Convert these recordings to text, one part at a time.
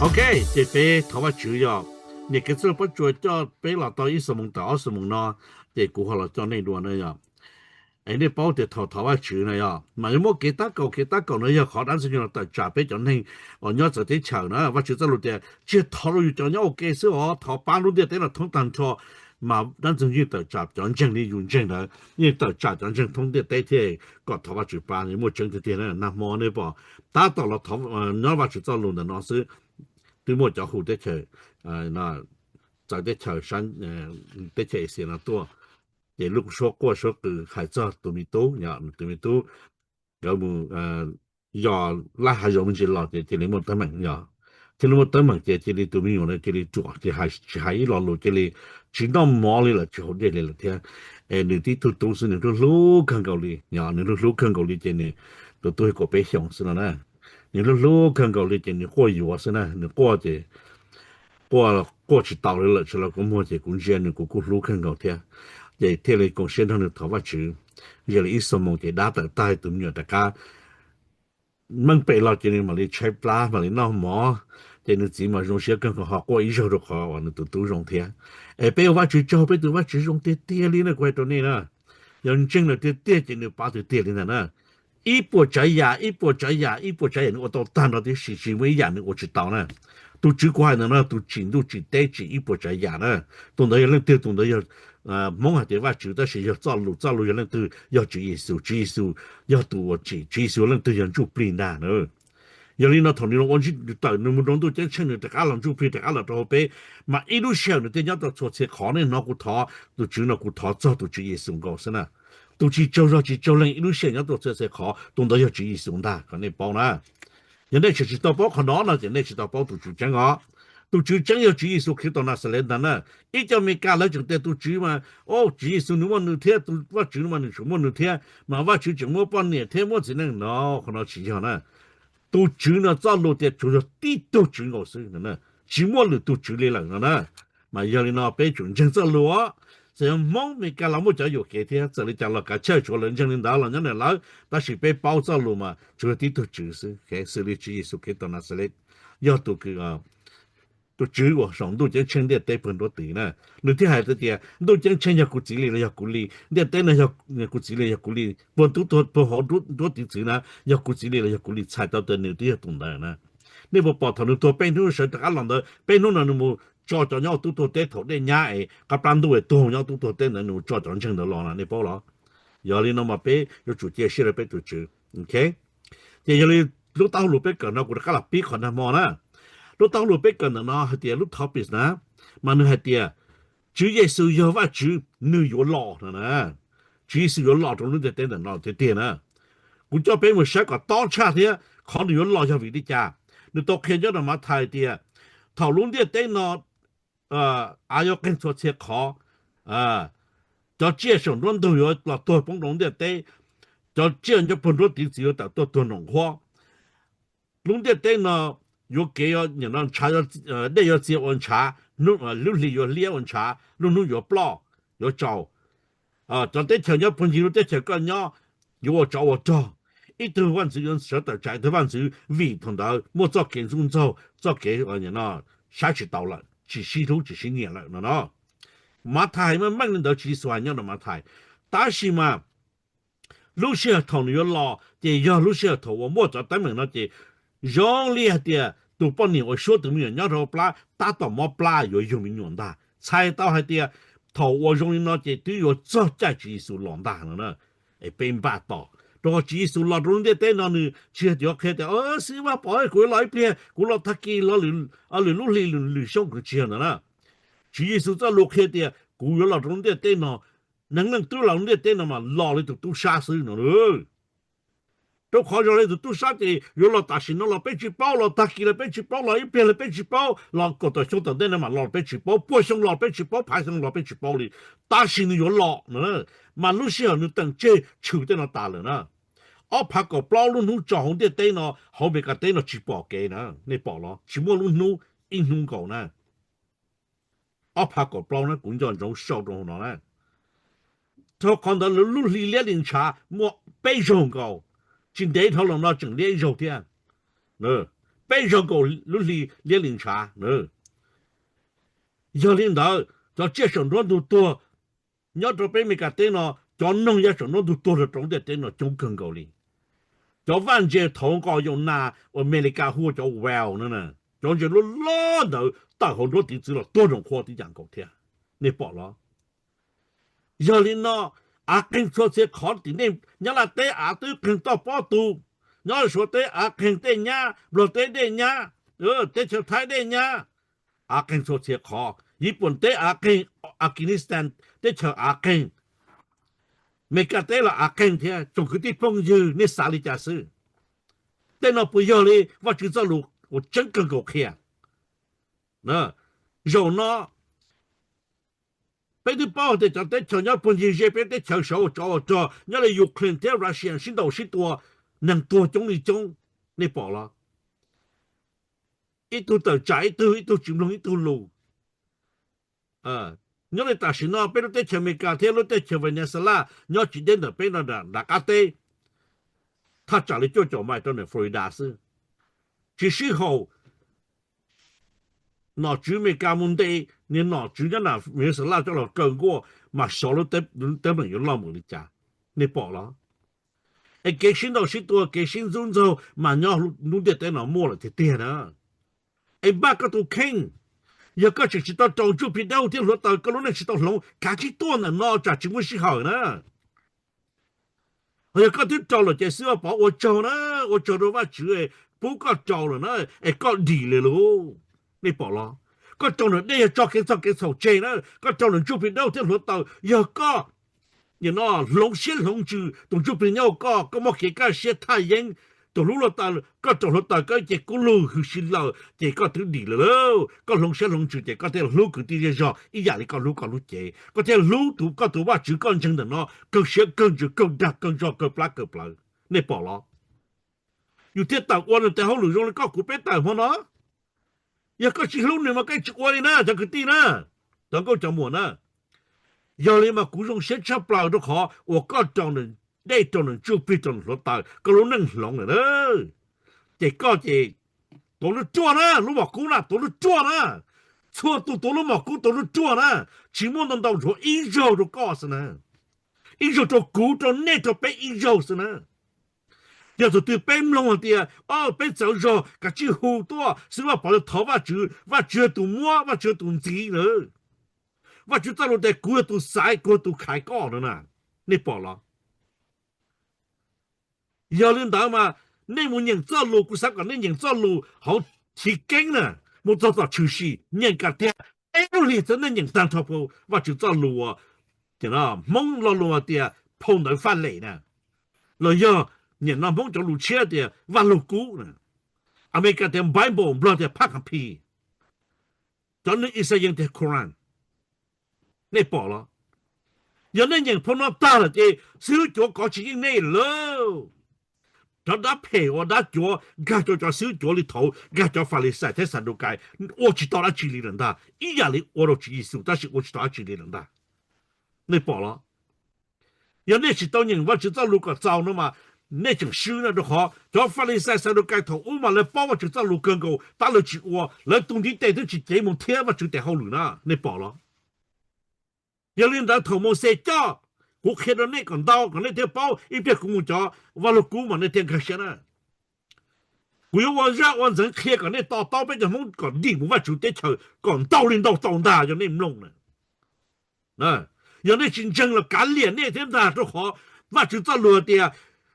Ok, ces peb thov Vajtswv yog, niam kev txwj laug Pob Tsuas coj peb los tau ib xuab moos tawm ob xuab moos no, ces kuv ho los coj nej dua na yog. Es nej paub tias thaum thov Vajtswv na yog mas yuav muab kev tab kaum, kev tab kaum no yog qhov dab ntxwg nyoog los tawm tsam peb cov neeg uas nyob txawv teb chaws na. Vajtswv txoj lus tias tsis yog thov rau yus cov nyob ua ke xwb os, thov pab lub ntiaj teb no thoob tag nrho. Mas dab ntxwg nyoog yeej tawm tsam cov ntseeg li yus ntseeg ntawd, yeej tawm tsam cov ntseeg thoob ntiaj teb thiab kom thov Vajtswv pab, muaj tseeb tiag tiag na. Nag hmo nej pom tab tom los thov, nyob Vajtswv txoj lus ntawm no xwb, twb muaj cov hu teb chaws, txawv teb chaws, teb chaws Asia no tuaj, ces lub suab quaj suab qw hais txog tus me tub, tus me tub nkawd mus yos laj hav zoov me ntsis los ces cia li muaj teeb meem yog, cia li muaj teeb meem ces cia li tus me nyuam cia li ruam, ces tsis hais ib lo lus, cia li tsis noj mov li lawm, tsis haus dej li lawm thiab. Es nws tib tug tub xwb, nws hlub hlub kawg nkaus li, nws hlub hlub kawg nkaus li ces nws, tus tub kuam peb xyoos xwb no na, nws hlub hlub kawg nkaus li ces nws quaj yuav xwb na, nws quaj ces quaj, quaj tsis tau li lawm, tsis los kua muag ces kuv ntsia nws kuv kuj hlub kawg nkaus thiab. Ces thiaj li koom siab nrog nws thov Vajtswv, yog li ib xuab moos ces dab tawm tag, tus me nyuam rov qab meej pem los ces nws mam li tshaib plab mam li noj mov, ces nws txiv mas zoo siab kawg nkaus ho quaj ib zaug rau qhov uas nws tus tub zoo thiab. Es peb ua Vajtswv tsaug, peb tus Vajtswv zoo tiag tiag li na, kuv hais rau nej na, yog ntseeg lawm tiag tiag ces nws pab tiag tiag li ntag na. Ib puas tsav yam, ib puas tsav yam, ib puas tsav yam nws ua tau tag nrho tib si, tsis muaj ib yam nws ua tsis tau na. Tus Tswv kuv hais ntawd no tus tsim ntuj tsim teb tsim ib puas tsav yam na. Tus ntawd yog leej twg? Tus ntawd yog, Hmoob hais tias Vajtswv tab sis yog txoj lus, txoj lus yog leej twg? Yog Tswv Yexus. Tswv Yexus yog tus uas tsim, Tswv Yexus yog leej twg? Yog ntsuj plig ntag na. Yog li no thaum nws los ua tawm nws mus rau ntuj ceeb tsheej nws rov qab los ntsuj plig rov qab los rau hauv peb, mas ib lub sij hawm nws thiaj nyob tau txhua txhia qhov. Nej hnov kuv thov tus Tswv no kuv thov txog tus Tswv Yexus nkaus xwb na. Tus tsis tsaug zog tsis tsaug leeg ib lub sij hawm nyob tau txhua txhia qhov, tus ntawd yog Tswv Yexus ntag, kom nej paub na. Yog nej tseem tsis tau paub qhov no no ces nej tsis tau paub tus Tswv tseeb os. Tus Tswv tseeb yog Tswv Yexus Khetos Naxales ntag na. Ib co Amelikas lawv tseem tias tus Tswv mas, o, Tswv Yexus nws muaj nws thiab, tus Vajtswv no mas nws tseem muaj nws thiab, mas Vajtswv tseem muaj poj niam thiab muaj txiv neej no, qhov no tsis yog na. Tus Tswv no txoj lus tias tsuas yog tib tug Tswv nkaus xwb, tsis muaj lwm tus Tswv li lawm no na. Mas yog li no peb tsum ntseeg txoj lus os. Txawm yog Hmoob Amelikas los muaj cov yuam kev thiab, txawm li cas los kav tsij tsuav lawv ntseeg li ntawd los nyob ntawm lawv, tab sis peb paub txoj lus mas tsuas yog tib tug Tswv xwb, xws li Tswv Yexus Khetos Naxales, yog tus, tus Tswv uas saum ntuj ceeb tsheej ntiaj teb puag nruab tiv na. Nws thiaj hais tias ntuj ceeb tsheej yog kuv txiv li los yog kuv li, ntiaj teb no yog kuv txiv li yog kuv li, puag ntuj puag hauv nruab tiv txwv na, yog kuv txiv li los yog kuv li, txhais tau tias nws twb yog tus ntawd na. Nej puas pom thaum nws tuag peb hnub sawv rov qab los ntawd, peb hnub no nws mus tso cov nyob tub tuag teb thaum dej nyab es qab plab ntuj es tuag nyob tub tuag teb ntawd nws mus tso cov ntseeg ntawd los na, nej paub los? Yog li no mas peb yuav tsum cia siab rau peb tus Tswv. Ces yog li lub taub hau lus peb kawm no kuv rov qab los pib qhov nag hmo na. Lub taub hau lus peb kawm ntawm no hais tias lub topic na, mas nws hais tias Tswv Yexus yog Vajtswv, nws yuav los no na. Tswv Yexus yuav los rau lub ntiaj teb ntawm no tiag tiag na. Kuv coj peb mus saib kom tob tshaj thiab qhov nws yuav los yog vim li cas. Nws tau qhia nyob rau Mathais tias thaum lub ntiaj teb no av yuav qeeg txhua txhia qhov, cov tsiaj saum nruab ntug yuav los tuag poob rau ntiaj teb, cov tsiaj nyob puag nruab tiv txwv yuav tawm tuaj tuag nraum nqhuab. Lub ntiaj teb no yuav kev ntshav, dej yuav txia ua ntshav, lub hli yuav liab ua ntshav, lub hnub yuav ploj, yuav tsaus. Cov teb chaws nyob puag ncig lub teb chaws koj nyob yuav ua tsov ua rog. Ib tug vaj ntxwv yuav sawv tawm tsam ib tug vaj ntxwv vim thaum ntawd muaj txoj kev ntxub ntxaug, txoj kev saib tsis taus lawm, tsis sib hlub tsis sib nyiam lawm no no. Mathais hais meej meej li ntawd, Tswv Yexus hais nyob rau Mathais. Tab sis mas lub sij hawm thaum nws yuav los ces yog lub sij hawm thaum uas muaj cov teeb meem no ces zoo li hais tias tus poj niam uas suab tus me nyuam nyob rau plab tab tom mob plab yuav yug me nyuam ntag. Txhais tau hais tias thaum uas zoo li no ces twb yuav txog caij Tswv Yexus los ntag no na. Es peb npaj tos, rau qhov Tswv Yexus los rau lub ntiaj teb no nws tsis yog tias qhia tias, xib Vaj Pov, kuv yuav los ib pliag, kuv los tag kis, los lwm lub hli lwm xyoo, kuv tsis yog ntawd na. Tswv Yexus txoj lus qhia tias kuv yuav los rau lub ntiaj teb no, neeg leej twg los lub ntiaj teb no mas los li tus tub sab xwb no. Rau qhov zoo li tus tub sab ces yuav los tam sim no los peb tsis paub, los tag kis los peb tsis paub, los ib pliag los peb tsis paub, los kaum tawm xyoo tom ntej no mam los peb tsis paub, puas xyoo los peb tsis paub, phav xyoo los peb tsis paub li. Tab sis nws yuav los no, mas lub sij hawm nws teem tseg tshwm tej no tas lawm na. Ob phav kaum plaub lub hnub tso hauv ntiaj teb no, hauv Amelikas teb no tsis pom kev na, nej pom los? Tsis muaj lub hnub, ib hnub nkaus na. Ob phav kaum plaub na, kuv nco ntsoov sau rau hauv no na. Rau qhov ntawd lub hli liab li ntshav muaj peb zaug nkaus, tsis ntev dhau los no tseem liab ib zaug thiab. peb zaug nkaus lub hli liab li ntshav. Yog li ntawd, cov tsiaj saum nruab ntug tuag nyob rau peb Amelikas teb no, cov noog ya saum nruab ntug tuag rau rau ntiaj teb no coob kawg nkaus li. Cov vaj ntses thaum nqos yoo nas uas Amelikas hu ua cov whale no, cov ntses loj loj ntawd tawm hauv nruab tiv txwv los tuag nroos qhua tib yam nkaus thiab. Nej pom los? Yog li no, av qeeg txhua txhia qhov tim nej, Nyab Laj teb av twb qeeg toj pob tu, nyob Suav teb av qeeg tej nyab, Nplog teb dej nyab, teb chaws Thaib dej nyab, av qeeg txhua txhia qhov, Yiv Pooj teb av qeeg, Afghanistan teb chaws av qeeg, Amelikas teb los av qeeg thiab. Tsoom kwv tij phooj ywg, nej xav li cas xwb? Tej no puas yog li Vajtswv txoj lus uas tseeb kawg nkaus qhia? Zaum no peb twb paub tias cov teb chaws nyob puag ncig ze peb teb chaws saud ua tsov ua rog nyob li Ukraine thiab Russia sib ntaus sib tua, neeg tuag coob li coob, nej pom los? Ib tug tawm tsam ib tug, ib tug tsis mloog ib tug lus. Nyob li tam sim no peb lub teb chaws Amelikas thiab lub teb chaws Venezuela nyob tsis deb ntawm peb no nram qab teb, thaj tsam li cuaj caum mais rau ntawm Florida xwb. Tsis sib haum, nom tswv Amelikas mus ntes niag nom tswv nyob nram Venezuela coj los kaw nkuaj mas xyov lub teeb meem yuav loj mus li cas, nej pom los? Es kev sib ntaus sib tua, kev sib ntxub ntxaug mas nyob lub ntiaj teb no muaj lawm tiag tiag na. Es npaj koj tus kheej, yog koj tseem tsis tau raus ntsuj plig dawb thiab hluav taws koj lub neej tsis tau hloov, kav tsij tuaj ntawm no tsam tsis muaj sij hawm na. Ho yog koj twb raus lawm ces xib hwb Pov ua tsaug na, ua tsaug rau Vajtswv pub koj raus lawm na, es koj dim lawm lauj. Nej pom los? Koj raus ntawm dej yog tso kev txhaum kev txhaum tseg na, koj raus ntawm ntsuj plig dawb thiab hluav taws, yog koj nim no hloov siab hloov ntsws tus ntsuj plig nyob hauv koj, koj muaj kev kaj siab thaj yeeb, tus hlub hluav taws, koj raus hluav taws koj ces kub lug hws si lawm ces koj twb dim lawm lauj. Koj hloov siab hloov ntsws ces koj thiaj hlub kwv tij zej zog ib yam li koj hlub koj lub cev, koj thiaj hlub tus koj tus Vajtswv koj ntseeg ntawm no kawg siab kawg ntsws kawg dag kawg zog kawg plab kawg plawv. Nej pom los? Yus thiaj tawm ua nws tes hauj lwm zoo li koj kuv peb tawm hmo no. Yog koj tsis hlub nws mas koj tsis ua li na cov kwv tij na, cov nkauj cov muam na. Yog li mas kuv zoo siab tshaj plaws rau qhov uas koj raus nws dej, raus nws ntsuj plig, raus nws hluav taws, koj lub neej hloov lawm na. Ces koj ces tuav lub ruaj na, lub mom kub na, tuav lub ruaj na. Txhua tus tuav lub mom kub tuav lub ruaj na, tsis muaj ntau ntau, tshuav ib zaug rau koj xwb na, ib zaug rau kuv, rau nej, rau peb ib zaug xwb na. Yog thaum twg peb mloog hais tias, o, peb txawv zog, kav tsij hu tuaj, xib hwb Vaj Pov thov Vajtswv, Vajtswv yog tus muab, Vajtswv yog tus ntxiv lawm. Vajtswv txoj lus tias kuv yog tus xaiv, kuv yog tus khaiv koj no na. Nej pom los? Yog li ntawd mas nej mus nyeem txoj lus, kuv xav kom nej nyeem txoj lus hauv chiv keeb na, mus txog tom tshwm sim nyeem kom tiag, peb lub hlis txawm nej nyeem tag nrho Vajtswv txoj lus uas Hmoob lo lus hais tias phau ntawv faj lem na, los yog nim no Hmoob cov lus tshiab tias Vaj Lug Kub na, Amelikas tias Bible, Nplog tias Phaj Kha Phi, cov neeg Ixayees tias Koran. Nej pom los? Yog nej nyeem phau no tag lawm ces xib hwb Cuav kov tsis yeej nej lawm. Cov dab phem uas dab cuav nkag rau cov xib hwb Cuav li thaud nkag cov Falixais thiab Xadukais, ua tsis tau dab tsi li lawm ntag. Ib yam li ua rau Tswv Yexus tab sis ua tsis tau dab tsi li lawm ntag. Nej pom los? Yog nej tsis tau nyeem Vajtswv txoj lus kom txaus no mas nej tseem swb na, rau qhov cov Falixais Xadukais thaum ub mas lawv paub Vajtswv txoj lus kawg nkaus tab lawv tsis ua, lawv tus ntiv tes twb tsis cev mus thiab Vajtswv tes hauj lwm na. Nej pom los? Yog li ntawd thaum Mauxes coj, kuv qhia rau nej kom ntau kom nej thiaj paub, ib pliag kuv mus cov Vaj Lug Kub mas nej thiaj nkag siab na. Kuv yuav ua zaj ua ntxeev qhia kom nej to taub peb cov Hmoob kom dim mus Vajtswv teb chaws kom ntau li ntau tau ntag yog nej mloog na. Yog nej tsis ntseeg los kav liam nej thiab ntag, rau qhov Vajtswv txoj lus hais tias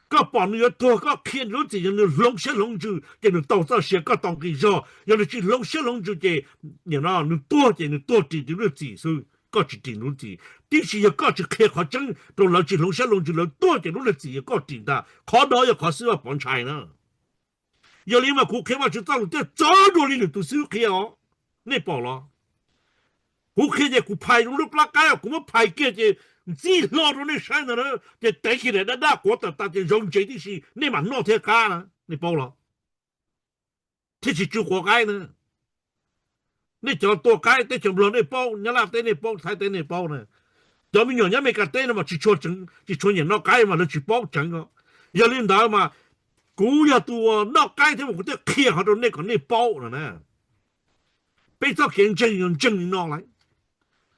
koj pom nws yuav tuag koj qhia nws lub txim, yog nws hloov siab hloov ntsws ces nws tau txoj sia, koj tau nqi zog. Yog nws tsis hloov siab hloov ntsws ces nim no nws tuag ces nws tuag ris nws lub txim xwb, koj tsis ris nws lub txim. Tiam sis yog koj tsis qhia qhov tseeb rau lawv, tsis hloov siab hloov ntsws, lawv tuag ces lub txim yog koj ris ntag. Qhov no yog qhov xib hwb Pov ntshai na. Yog li mas kuv qhia Vajtswv txoj lus thiaj txawv dua li lwm tus xib hwb qhia os. Nej pom los? Kuv qhia ces kuv phais zoo lub plab qaib, kuv muab phais kiag ces ntxij hlo rau nej saib ntag na, ces tev kiag daim dab dab quav tawm tas ces zoo ntsev tib si, nej mam noj thiab qab na, nej paub los? Thiaj tsis tsw quav qaib na. Nej cov tua qaib teb chaws Nplog nej paub, Nyab Laj teb nej paub, Thaib teb nej paub na. Cov me nyuam nyob Amelikas teb no mas tsis tshua tseev, tsis tshua nyiam noj qaib mas lawv tsis paub tseev os. Yog li ntawd mas Kuv yog tus uas noj qaib thiab mas kuv thiaj qhia qhov rau nej kom nej paub no na. Peb txoj kev ntseeg yog ntseeg li no lawm.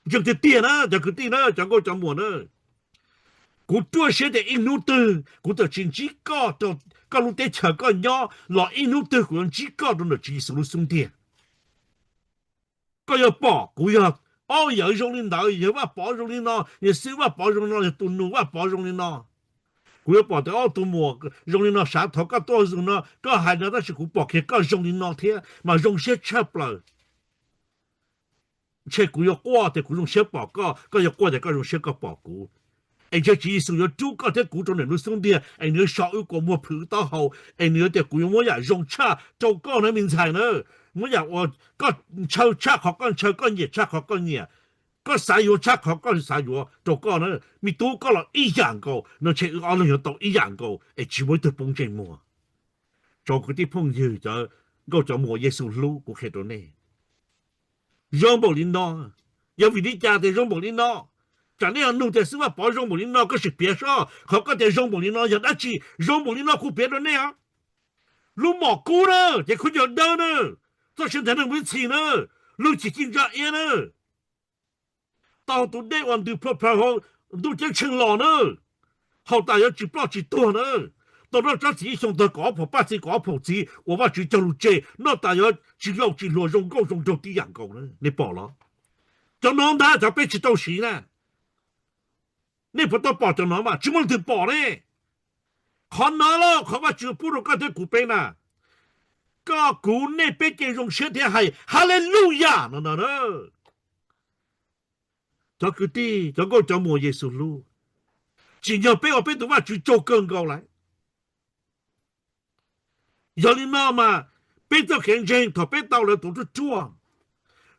Ntseeg tiag tiag na cov kwv tij na, cov nkauj cov muam na. Kuv ruaj siab tias ib hnub twg kuv txawm tsis ntsib koj rau koj lub teb chaws koj nyob los ib hnub twg kuv yuav ntsib koj rau ntawm Tswv Yexus lub xub ntiag. Koj yuav pom kuv yog ob yawg zoo li ntawd, yawg Vaj Pov zoo li no, yawg xib Vaj Pov zoo li no, yog tus nus Vaj Pov zoo li no. Kuv yuav pom tias ob tus muam zoo li no, sav thov koj tuaj zus no, koj hais no tab sis kuv pom kiag koj zoo li no thiab mas zoo siab tshaj plaws. Ntshe kuv yuav quaj tias kuv zoo siab pom koj, koj yuav quaj tias koj zoo siab koj pom kuv. Es ntshe Tswv Yexus yuav rub koj thiab kuv rau nws lub xub ntiag, es nws yuav so wb kua muag phwm wb taub hau, es nws yuav tias kuv yuav muab yam zoo tshaj rau koj na me ntxhais na, muab yam uas koj ntshaw tshaj qhov koj ntshaw, koj nyiam tshaj qhov koj nyiam, koj xav yuav tshaj qhov koj xav yuav rau koj na. Me tub, koj los ib yam nkaus no, ntshe wb ob leeg yuav tau ib yam nkaus es tsis muaj ib tug poob ntsej muag. Tsoom kwv tij phooj ywg, cov nkauj cov muam Yexus hlub, kuv qhia rau nej, zoo npaum li no. Yog vim li cas tias zoo npaum li no? Tsam nej ho nug tias xib Vaj Pov zoo npaum li no, koj sim piav soj, qhov koj tias zoo npaum li no yog dab tsi? Zoo npaum li no kuv piav rau nej os. Lub mom kub na, ces khaub ncaws dawb na, txoj sia nthav neeg ib txhis na, lub txim ci ntsa iab na, tau tus dej uas ntws plhaw plhaw hauv ntuj ceeb tsheej los na, haus tas yuav tsis ploj tsis tuag na, tau noj tsob txiv ib xyoo tag kaum ob phaum paj txiv kaum ob phaum txiv uas Vajtswv cog lus tseg, noj tas yuav tsis laus tsis hluas, zoo nkauj zoo nraug tib yam nkaus na. Nej pom los? Cov no ntag cov peb tsis tau siv na. Nej puas tau pom cov no mas? Tsis muaj leej twg pom ne. Qhov no los qhov Vajtswv pub rau koj thiab kuv peb na. Koj kuv nej peb cia zoo siab thiab hais Haleluyas no no na. Cov kwv tij, cov nkauj cov muam Yexus hlub, tsim nyog peb ua peb tus Vajtswv tsaug kawg nkaus lawm. Yog li no mas peb txoj kev ntseeg thaum peb tau lawv tus ruaj ruaj,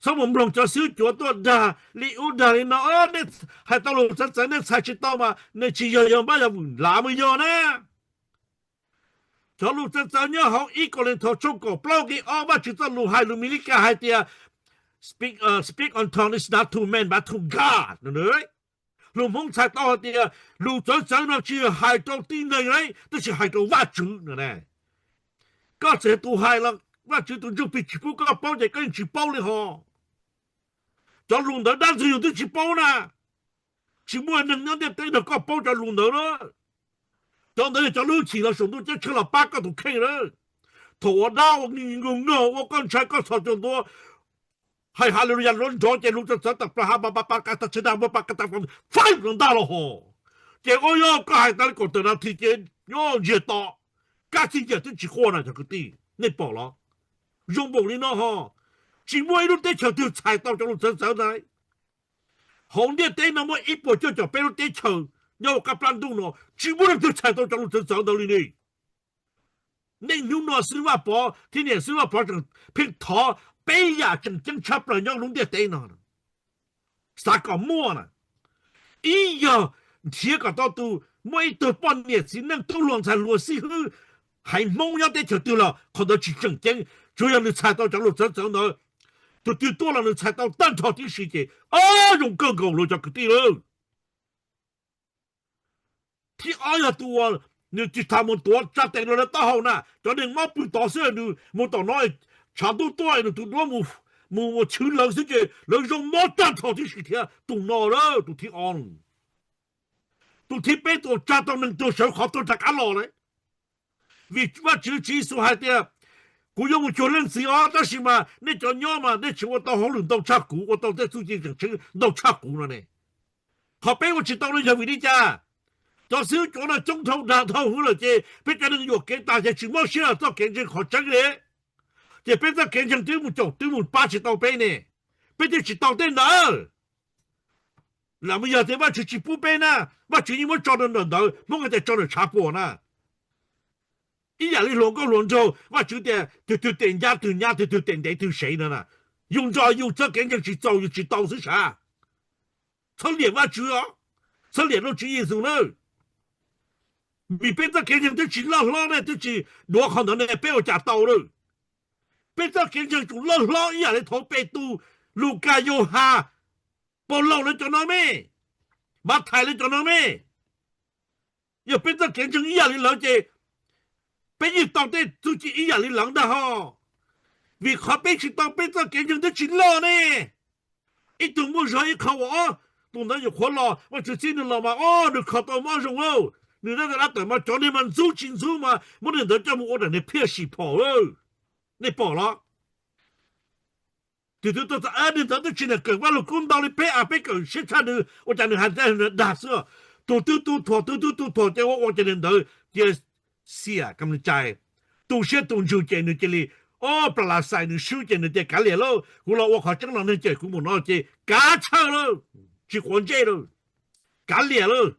txhob mus mloog cov xib hwb cuav tuaj dag li ub dag li no, nej hais tau lus txawv txawv nej txhais tsis tau mas nej tsis yog yog npab yog vwm lav mus yog na. Cov lus txawv txawv nyob hauv ib Kauleethaus tshooj kaum plaub nqe ob, Vajtswv txoj lus hais lus Mis Lis Kas hais tias, speak, uh, speak on tongue is not to man but to God. Lus Hmoob txhais tau hais tias lus txawv txawv no tsis hais rau tib neeg li, tab sis hais rau Vajtswv no ne. Koj txawm tus hais los Vajtswv tus Ntsuj Plig tsis pub koj paub ces koj yeej tsis paub li ho. Cov lus ntawd dab ntxwg nyoog twb tsis paub na. Tsis muaj neeg nyob ntiaj teb no koj paub cov lus ntawd na. Cov ntawd yog cov lub hwj chim los saum ntuj ceeb tsheej los pab koj tus kheej na. Thaum ua dab ua ngi nkaug nkaug ua koj ntshai koj txhos cua ntua, hais Haleluyas nrov nrov ces lus txawv txawv tawm plaws ha pa pa pa ka ta tsis dag npua pa ka ta faib los ntag los ho. Ces ua yog koj hais tas li kaum tawm nas this ces nyob ntsiag to, kab txij nyiam twb tsis quaj na cov kwv tij, nej pom los? Zoo npaum li no ho, tsis muaj ib lub teb chaws twg txhais tau cov lus txawv txawv ntawd. Hauv ntiaj teb no muaj ib puas cuaj caum peb lub teb chaws nyob hauv qab plab ntuj no, tsis muaj leej twg txhais tau cov lus txawv txawv ntawd li ne. Niaj hnub no xib hwb Vaj Pov thiab niam xib hwb Vaj Pov tseem pheej thov peb yam tseem ceeb tshaj plaws nyob lub ntiaj teb no. Xav kom muaj na, ib yog nrhiav kom tau tus, muaj ib tug poj niam txiv neej tub hluas ntxhais hluas xib hwb haiv Hmoob nyob teb chaws twg los qhov ntawd tsis tseem ceeb, tsuas yog nws txhais tau cov lus txawv txawv ntawd. Tus twg tuaj los nws txhais tau tag nrho tib si ces, o, zoo kawg nkaus lawm cov kwv tij lawm. Thib ob yog tus uas nws tsis tham mus tuav tsa tes rau lawv taub hau na, cov neeg mob pw tod xwb, nws mus tom no, tshav ntuj tuaj nws tus duab mus mus chwv lawv xwb ces lawv zoo mob tag nrho tib si thiab. Tus no lawm tus thib ob. Tus thib peb tus uas tsa tau neeg tuag sawv qhov tuag rov qab los lawm. Vim Vajtswv Tswv Yexus hais tias, kuv yuav mus cuag leej txiv os, tab sis mas nej cov nyob mas nej tseem ua tau hauj lwm ntau tshaj kuv, ua tau tej txuj ci tseem ceeb ntau tshaj kuv no ne. Qhov peb ua tsis tau no yog vim li cas? Cov xib hwb cuav no coob dhau dag dhau hwv lawm ces peb cov neeg yuam kev tas ces tsis mob siab los txoj kev ntseeg qhov tseeb li. Ces peb txoj kev ntseeg twb mus caum twb mus pab tsis tau peb ne. Peb twb tsis tau tej ntawd. Lam mus yog tias Vajtswv tsis pub peb na, Vajtswv yeej muab tso rau ntawm ntawd, Hmoob hais tias tso ntawm tshav puam na. Ib yam li hluas nkauj hluas nraug, Vajtswv tias tus twg tem ncab twg nyab, tus twg tem ntev twg sev no na. Yus nrog yus txoj kev ntseeg tsis txaus yus tsis tau xwb sav. Txhob liam Vajtswv os, txhob liam lub Tswv Yexus na. Vim peb txoj kev ntseeg twb tsis loj hlob ne, twb tsis duav qhov ntawd ne, peb ua cas tau lawm? Peb txoj kev ntseeg tsum loj hlob ib yam li thaum Petus, Lukas, Yauhas, Paulus lawv cov no me, Mathais lawv cov no me. Yog peb txoj kev ntseeg ib yam li lawv ces Peb yeej tau tej txuj ci ib yam li lawv ntag hos. Vim qhov peb tsis tau peb txoj kev ntseeg twb tsis loj ne. Ib tug muaj zog ib qho ua ob, tus ntawd nyuam qhuav los Vajtswv txib nws los mas ob nws kho tau mob zoo lauj, nws dab dab tawm mas cov niag mas ntxub tsis ntxub mas muab niag ntawd coj mus ua daim niag phiaj sim phom lawm. Nej pom los? Tus twg tuaj txog niag ntawd twb tsis niam kawm Vajluskub ntau li peb a, peb kawm siab tshaj nws ua cas nws hais tias nws dag xwb. Tus twb tu thuam, tus twb tu thuam ces ua ua ces niag ntawd cia xiam kam cai, tu siab tu ntsws ces nws cia li ob plas las xais nws swb ces nws tias kav liam lauj, kuv los ua qhov tseeb los neeg cem kuv mus no ces kav tshawj lauj, tsis quav ntsej lauj, kav liam lauj.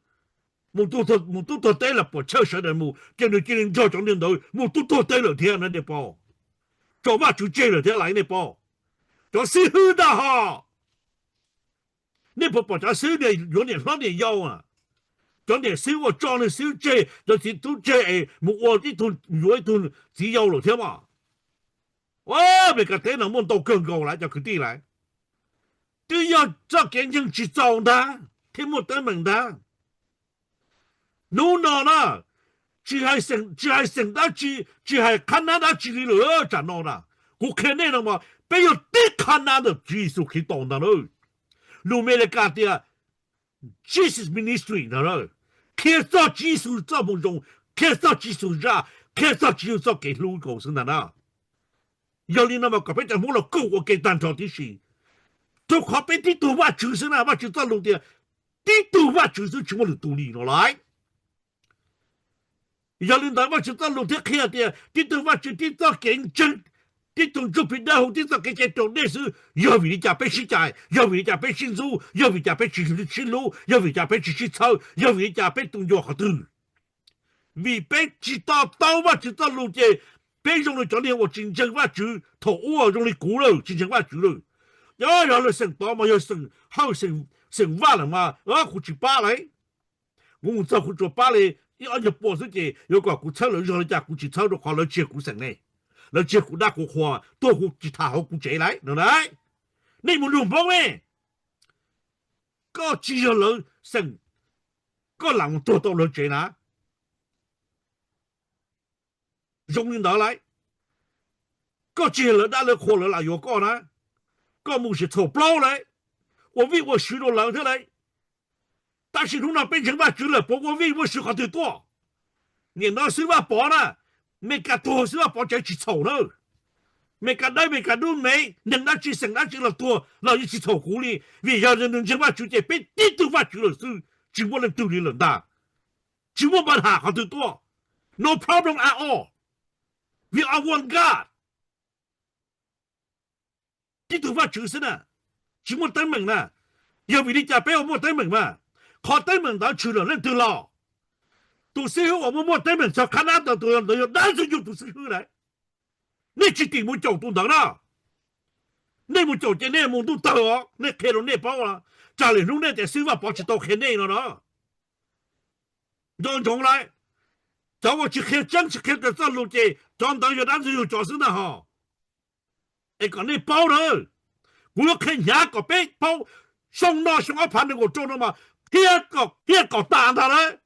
Mus tub tuag teb los puam chawj sawv daws mus ces nws cia li nrog cov niag ntawd mus tub tuag teb lawm thiab na nej pom. Tso Vajtswv tseg lawm thiab lais nej pom. Cov xib hwb ntag hos. Nej puas pom cov xib hwb yuav niam hlob niam yau a? Cov niam xib hwb uas tso niag xib hwb tseg, cov txiv tub tseg es mus ua ib tug, yuav ib tug txiv yau lawm thiab mas. Ua Meskas teb no muaj ntau kawg nkaus lawm cov kwv tij lawm. Twb yog txoj kev ntseeg tsis txaus ntag thiaj muaj teeb meem ntag. Hnub no na, tsis hais xeem dab tsi, tsis hais qhab nab dab tsi li lawm tsam no na, kuv qhia nej no mas peb yog tib qhab nab ntawm Tswv Yexus Khetos ntag na. Lus Amelikas tias Jesus Ministry ntag na, qhia txog Tswv Yexus txoj moo zoo, qhia txog Tswv Yexus zaj, qhia txog Tswv Yexus txoj kev hlub nkaus xwb ntag na. Yog li no mas kom peb cov Hmoob los koom ua ke tag nrho tib si, rau qhov peb tib tug Vajtswv xwb na. Vajtswv txoj lus tias tib tug Vajtswv xwb tsis muaj lwm tus li no lauj. Yog li ntawd Vajtswv txoj lus thiaj qhia tias tib tug Vajtswv tib txoj kev ntseeg, tib tug ntsuj plig dawb huv tib txoj kev cai raus dej xwb. Yog vim li cas peb sib cais? Yog vim li cas peb sib ntxub? Yog vim li cas peb tsis sib hlub? Yog vim li cas peb tsis sib txhawb? Yog vim li cas peb tu ncua qhov twg? Vim peb tsis to taub Vajtswv txoj lus ces peb zoo li cov niag uas tsis ntseeg Vajtswv thaum ub zoo li kuv lawm tsis ntseeg Vajtswv lawm. Yog, yog lawv xeem tod mas yog xeem Hawj, xeem Vaj lawm mas kuv tsis pab lawm. Kuv mus txog kuv tsuas pab li ib ob nyuag pua xwb ces yuav kom kuv txhawb lawv zog li cas kuv tsis txhawb rau qhov lawv tsis yog kuv xeem ne. Lawv tsis yog kuv dab kuv qhua, tuag kuv tsis tham hauv kuv tsev lawm no na. Nej mus nug Hmoob ne, koj tsis yog lawv xeem, koj lam mus tuag tau lawv tsev na. Zoo li ntawd lauj, koj tsis yog lawv dab lawv qhua lawv lam yuav koj na. Koj mus sim txhaum plaub lauj, ua vij ua sw rau lawv thiab lauj. Tab sis hnub no peb ntseeg Vajtswv lawm puas ua vij ua sw qhov twg tuaj? Nim no xib hwb Vaj Pov na, Meskas tuag xib hwb Vaj Pov tsev tsis txhaum na. Meskas dawb Meskas dub me, neeg dab tsi xeem dab tsi los tuag los yeej tsis txhaum kuv li, vim yog nws ntseeg Vajtswv ces peb tib tug Vajtswv lawm xwb, tsis muaj leej twg li lawm ntag. Tsis muaj npa ham qhov twg tuaj. No problem at all. We are one God. Tib tug Vajtswv xwb na, tsis muaj teeb meem na. Yog vim li cas peb ua muaj teeb meem mas? Qhov teeb meem ntawd tshwm lawm leej twg los? Tus xib hwb uas muaj muaj teeb meem txog qhab nab ntawd tus ntawd yog dab ntxwg nyoog tus xib hwb na. Nej tsis tim mus caum tus ntawd na. Nej mus caum ces nej mus ntuj tawg os, nej qhia rau nej paub. Tsam lwm hnub nej tias xib hwb Vaj Pov tsis tau qhia nej no na. Nco ntsoov lauj, cov uas tsis qhia tseeb tsis qhia raws txoj lus ces cov ntawd yog dab ntxwg nyoog cov xwb ntag hos. Es kom nej paub na, kuv yuav qhia hnyav kom peb paub. Xyoo no xyoo ob phav nees nkaum rau no mas thiab kom tas ntag lauj.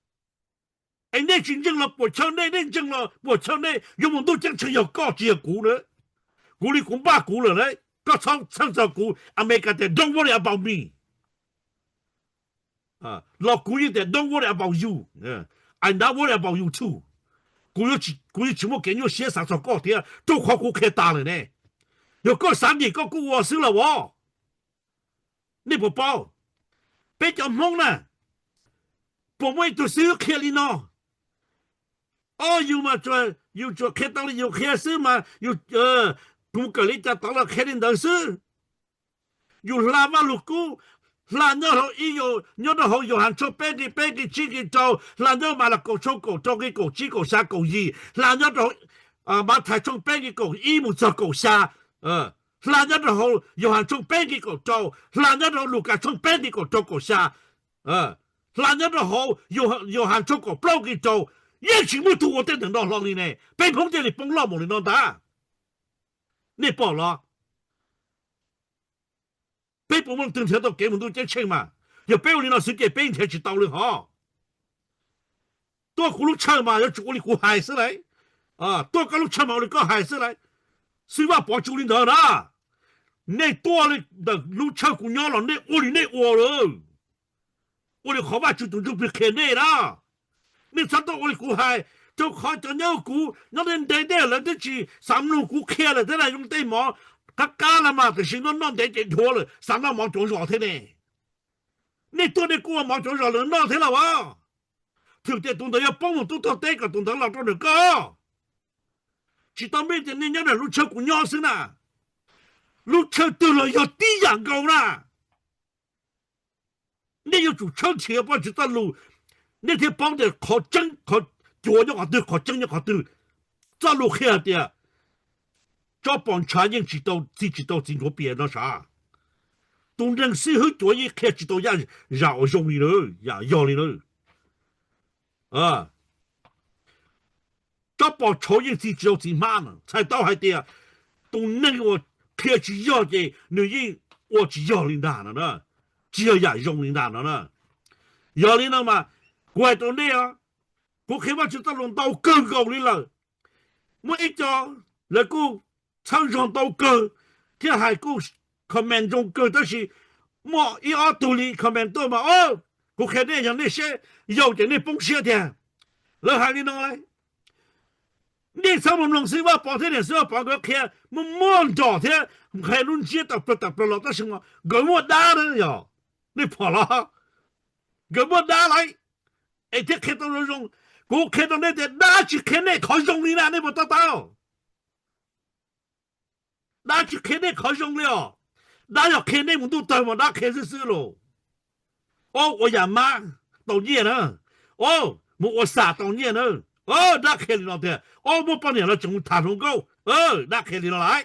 Es nej tsis ntseeg los puam chawj nej, nej ntseeg los puam chawj nej, yuav mus ntuj ceeb tsheej yog koj tsis yog kuv na. Kuv li kuv npaj kuv lawm lauj, koj txhob txhawj txog kuv. Amelikas tias don't worry about me. Los kuv yeej tias don't worry about you, I not worry about you too. Kuv yeej tsis muaj kev nyuaj siab xav txog koj thiab rau qhov kuv qhia tas lawm ne. Yog koj xav dim koj kuj ua xwb los as. Nej puas paub? Peb cov Hmoob na, puas muaj ib tug xib hwb qhia li no? Ob, yus mas, yus tsuas qhia tau li yus qhia xwb mas, kuv kawm li cas tod los qhia li ntawd xwb. Yus hla Vajluskub, hla nyob rau ib, nyob rau hauv Yauhas tshooj peb nqe peb nqe tsib nqe rau, hla nyob Malakaus tshooj kaum rau nqe kaum tsib kaum xya kaum yim, hla nyob rau Mathais tshooj peb nqe kaum ib mus txog kaum xya, hla nyob rau hauv Yauhas tshooj peb nqe kaum rau, hla nyob rau Lukas tshooj peb nqe kaum rau kaum xya, hla nyob rau hauv Yauhas tshooj kaum plaub nqe rau, yeej tsis muaj tug ua tej ntawm no hlo li ne. Peb Hmoob thiaj li poob loj mus li no ntag. Nej pom los? Peb puas muaj leej twg nrhiav tau kev mus ntuj ceeb tsheej mas? Yog peb ua li no xwb ces peb nrhiav tsis tau li hos. Tuaj kuv lub chaw mas yuav tsum ua li kuv hais xwb lauj. Tuaj koj lub chaw mas ua li koj hais xwb lauj. Xib Vaj Pov tsis ua li ntawd na. Nej tuaj li ntawm lub chaw kuv nyob los nej ua li nej ua lawm. Ua li qhov Vaj Tswv tus Ntsuj Plig qhia nej na. Nej txhob tuaj ua li kuv hais, rau qhov cov nyob kuv nyob ntev ntev tej lawv twb tsis xav mloog kuv qhia lawm thiab na, zoo tej mov qab qab los mas tiam sis noj noj ntev ces dhuav lawm xav noj mov cuav zos thiab ne. Nej tuaj nej kuj ua mov cuav zos lawv noj thiab los as. Thwm tias tus ntawd yuav poob mus tub tuag teb kom tus ntawd los rau ntawm koj. Tsis tau meej tias nej nyob ntawm lub chaw kuv nyob xwb na. Lub chaw twg los yog tib yam nkaus na. Nej yuav tsum tshawb nrhiav Vajtswv txoj lus, nej thiaj paub tias qhov tseeb qhov cuav nyob qhov twg, qhov tseeb nyob qhov twg. Txoj lus qhia hais tias tsob pos ntshav yeej tsis tau txi tsis tau txiv ntsuav pias no sav. Tus neeg xib hwb cuav yeej qhia tsis tau yam zam uas zoo li na, yam yog li na. Tsob pos tshauv yeej txi tsis tau txiv hmab no, txhais tau hais tias tus neeg uas qhia tsis yog ces nws yeej ua tsis yog li ntag no na, tsis yog yam zoo li ntag no na. Yog li no mas kuv hais rau nej os, kuv qhia Vajtswv txoj lus ntau kawg nkaus li lawm. Muaj ib co lawv kuj txhawb zog ntau kawg thiab hais kuj comment zoo kawg tab sis muaj ib ob tug li comment tuaj mas o, kuv qhia nej yog nej siab yau ces nej poob siab tiag. Lawv hais li no lauj, nej txhob mus mloog Xib Vaj Pov thiab niam Xib Vaj Pov nkawd qhia muaj muaj nrom thiab qhia lub ntsiab tawm plaws tawm plaws los tab sis mas nkawd muaj dab na yog, nej pom los? Nkawd muaj dab lauj, es thiaj qhia tau zoo zoo. Kuv qhia rau nej tias dab tsis qhia nej qhov zoo li na, nej puas to taub? Dab tsis qhia nej qhov zoo li os. Dab yog qhia nej mus ntuj tawg mas dab qhia xwb xwb los. O, ua yam mab tau nyiaj na. O, mus ua xam tau nyiaj na. O, dab qhia li no tiag. O, muaj poj niam los tseem mus tham hluas nkauj. Dab qhia li no lauj.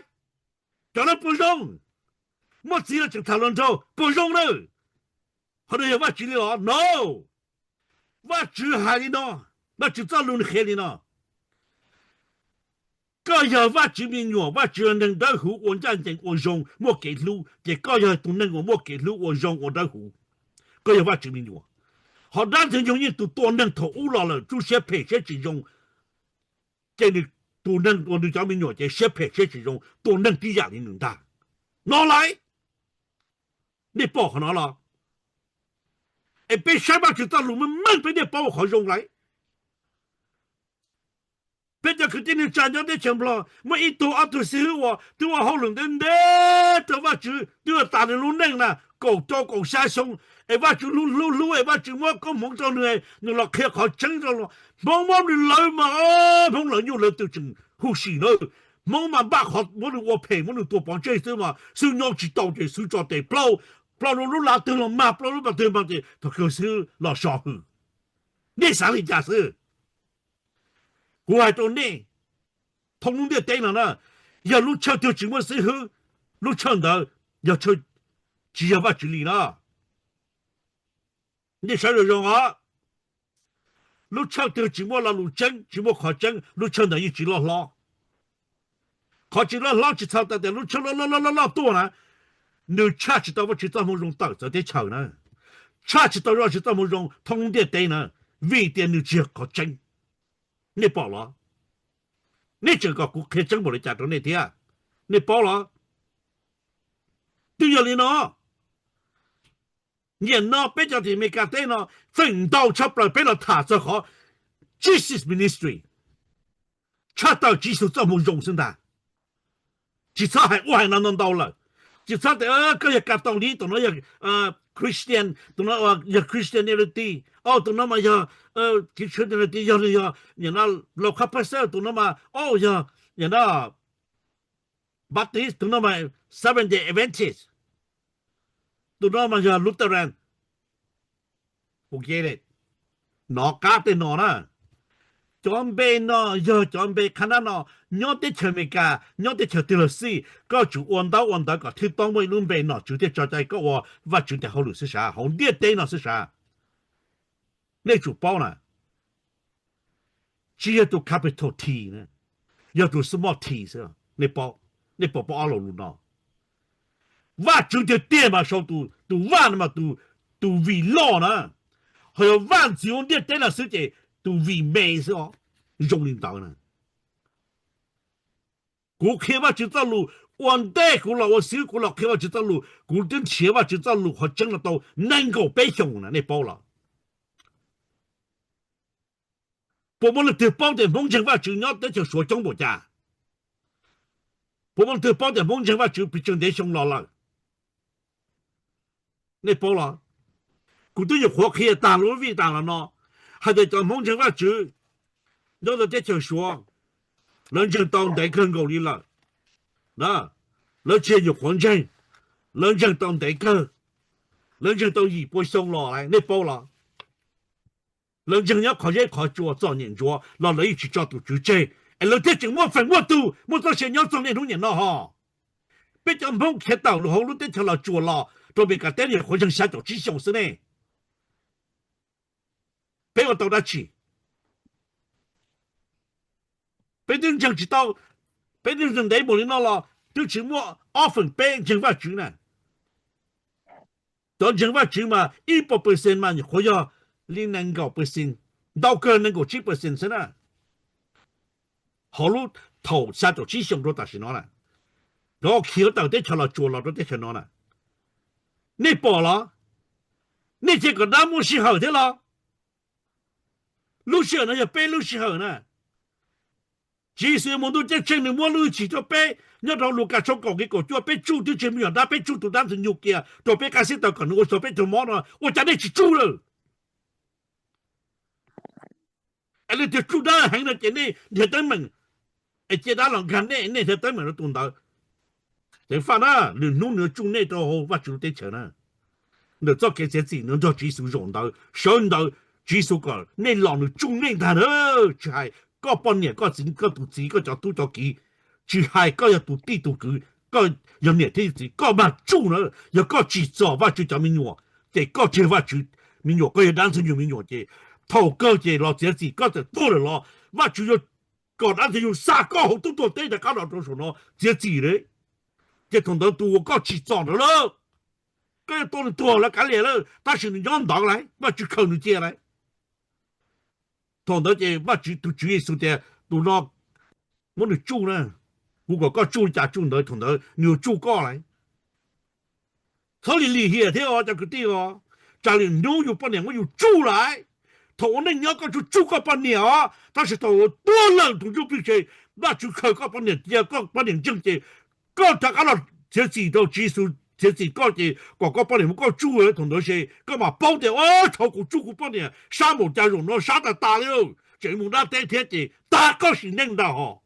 Cov no puas zoo? Muaj txiv los tseem tham hluas nraug puas zoo na? Qhov no yog Vajtswv li los? No. Vajtswv hais li no, Vajtswv txoj lus nws qhia li no. Koj yog Vajtswv me nyuam, Vajtswv yog neeg dawb huv ua ncaj ncees ua zoo muaj kev hlub, ces koj yog tus neeg uas muaj kev hlub ua zoo ua dawb huv. Koj yog Vajtswv me nyuam. Ho dab ntxwg nyoog yeej tus tua neeg thaum ub los lawm, tsub siab phem siab tsis zoo, ces nws, tus neeg uas nws cov me nyuam ces siab phem siab tsis zoo tua neeg tib yam li nws ntag. No lauj, nej pom qhov no los? Es peb saib Vajtswv txoj lus meej meej peb thiaj paub qhov zoo lauj. Peb cov kwv tij neej tsa nyob teb chaws Nplog muaj ib tug ob tug xib hwb uas twb ua hauj lwm ntev ntev rau Vajtswv, twb ua tas nws lub neej na kaum rau kaum xya xyoo, es Vajtswv hlub hlub hlub es Vajtswv muab koob hmoov rau nws, nws los qhia qhov tseeb rau los Hmoob muab nws lawv mas, Hmoob lawv nyuj lawv twm tseem huv si na. Hmoob mas npaj qhov muab nws ua phem muab nws tua pov tseg xwb mas xwb nyob tsis tau ces xwb tso tes plaub, plaub lub lub lav twg los mag plaub lub pas twg mag ces thaum kawg xwb los so hwm. Nej xav li cas xwb? Kuv hais rau nej, thoob lub ntiaj teb no na, yog lub chaw twg tsis muaj xib hwb, lub chaw ntawd yog chaw tsis yog Vajtswv li na. Nej saib zoo zoo os. Lub chaw twg tsis muaj lo lus tseeb, tsis muaj qhov tseeb, lub chaw ntawd yeej tsis loj hlob. Qhov tsis loj hlob tsis txhais tau tias lub chaw loj loj loj loj tuaj na, nws tshaj tsis tau Vajtswv txoj hmoo zoo tawm txawv teb chaws na, tshaj tsis tau Vajtswv txoj hmoo zoo thoob lub ntiaj teb na, vim tias nws tsis yog qhov tseeb. Nej pom los? Nej tseem kom kuv qhia tseeb npaum li cas rau nej thiab? Nej paub los? Twb yog li no, nyiam no peb cov tim Amelikas teb no feem ntau tshaj plaws peb los tham txog qhov Jesus Ministry, tshaj tawm Tswv Yexus txoj hmoo zoo xwb ntag. Tsis txhob hais ua hais no ntau ntau lawm. Tsis txhob tias koj yog Catholic, tus no yog Christian, tus no yog Christianity, o tus no mas yog Christianity, yog yog nim no Lao Khab Pha Xeej, tus no mas o yog nim no Baptist, tus no mas Seventh Day Adventist, tus no mas yog Lutheran. Nov qab tej no na. Cov npe no yog cov npe qhab nab no nyob teb chaws Amelikas, nyob teb chaws twg los xij, koj tsum ua ntaub ua ntawv kom thwj toob muaj ib lub npe nom tswv thiaj tso cai koj ua Vajtswv tes hauj lwm xwb sav, hauv ntiaj teb no xwb sav. Nej tsum paub na, tsis yog tus capital T na, yog tus small t xwb. Nej paub, nej puas paub ob lo lus no? Vajtswv tiag tiag mas sau tus vaj no mas tus vim loj na, ho yog vaj ntxwv hauv ntiaj teb no xwb ces tus vim me xwb os. Zoo li ntawd na. Kuv qhia Vajtswv txoj lus, ua ntej kuv los ua xib hwb kuv los qhia Vajtswv txoj lus, kuv twb nrhiav Vajtswv txoj lus qhov tseeb no tau nees nkaum peb xyoos na, nej paub los? Puas muaj leej twg paub tias Hmoob ntseeg Vajtswv nyob teb chaws Suav coob npaum cas? Puas muaj leej twg paub tias Hmoob ntseeg Vajtswv pes tsawg ntev xyoo los lawm? Nej paub los? Kuv twb nyuam qhuav qhia tag lub vij tas los no hais tias cov Hmoob ntseeg Vajtswv nyob rau teb chaws Suav, lawv ntseeg tau ntev kawg nkaus li lawm. Lawv tsis nyuam qhuav ntseeg, lawv ntseeg tau ntev kawg, lawv ntseeg tau yim pua xyoo los lawm, nej paub los? Lawv ntseeg nyob qhov zeb qhov tsua txom nyem ntsuav los lawv yeej tsis tso tus Tswv tseg, es lawv thiaj tseem muaj feem muaj tus muaj txoj sia nyob txog niaj hnub niam no ho. Peb cov Hmoob khiav tawm lawm hauv lub teb chaws Los Tsuas los rau Mes Kas teb nyuam qhuav ntseeg xya caum tsib xyoos xwb ne. Peb ua tau dab tsi? Peb twb ntseeg tsis tau, peb twb ntseeg ntev mus li no los twb tsis muaj ob feem peb ntseeg Vajtswv na. Cov ntseeg Vajtswv mas ib puas percent mas nyuam qhuav yog li nees nkaum percent, ntau kawg nees nkaum tsib percent xwb na. Hauv lub thaum xya caum tsib xyoo rau tam sim no na, cov khiav tawm teb chaws Los Tsuas los rau teb chaws no na, nej pom los? Nej cia kom dab muaj sij hawm thiab los? Lub sij hawm no yog peb lub sij hawm na. Tswv Yexus mus ntuj ceeb tsheej nws muab lub hwj chim rau peb nyob rau Lukas tshooj kaum nqe kaum cuaj, peb tsuj tub tseeg me nyuam dab, peb tsuj tus dab ntxwg nyoog kiag rau peb qab xib taws kom nws ua xyov peb raug mob no, ua cas nej tsis tsuj lawm? Es leej twg tsuj dab heev no ces nej nrhiav teeb meem, es cia dab los nkag nej, nej nrhiav teeb meem rau tus ntawd. Ceev faj na, lwm hnub nws yuav tsuj nej rau hauv Vajtswv lub teb chaws na. Ntawm txoj kev txiav txim nws nrog Tswv Yexus zaum ntawd, sawv ntawd Tswv Yexus kom nej los nws tsuj nej ntag na. Tsis hais koj poj niam, koj txiv, koj tus txiv, koj cov tub cov kiv, tsis hais koj yog tus tij tus kwv, koj yog niam thiab txiv, koj mag tsuj na. Yog koj tsim txom Vajtswv cov me nyuam ces koj tsis yog Vajtswv me nyuam, koj yog dab ntxwg nyoog me nyuam ces thaum kawg ces los txiav txim koj txawm tuag lawm los Vajtswv yuav kom dab ntxwg nyoog xa koj hauv tub tuag teb rov qab los rau saum no txiav txim li. Ces thaum ntawd tus uas koj tsim txom ntawd lawm, koj yuav tua nws tuag lawv kav liam lawm, tab sis nws nyob ntawd lawm, Vajtswv khaws nws cia lawm. Thaum ntawd ces Vajtswv tus Tswv Yexus tias tus no muab nws tsuj na, kuv kom koj tsuj li cas tsuj ntawd, thaum ntawd nws yuav tsuj koj lawm. Txhob lim lim hiam thiab os cov kwv tij os, tsam lwm hnub yus poj niam muab yus tsuj lawm. Thaum ua neej nyob koj tsuj tsuj koj poj niam os, tab sis thaum tuag lawm tus ntsuj plig ces Vajtswv khaws koj poj niam cia, koj poj niam ntseeg ces koj rov qab los txiav txim rau Tswv Yexus txiav txim koj ces kom koj poj niam muab koj tsuj, thaum ntawd ces koj mam paub tias, o, thaum kuv tsuj kuv poj niam sab npaum cas, zaum no sab tas tas li, tseem mus dab teb thiab ces tag koj sim neej ntag hos.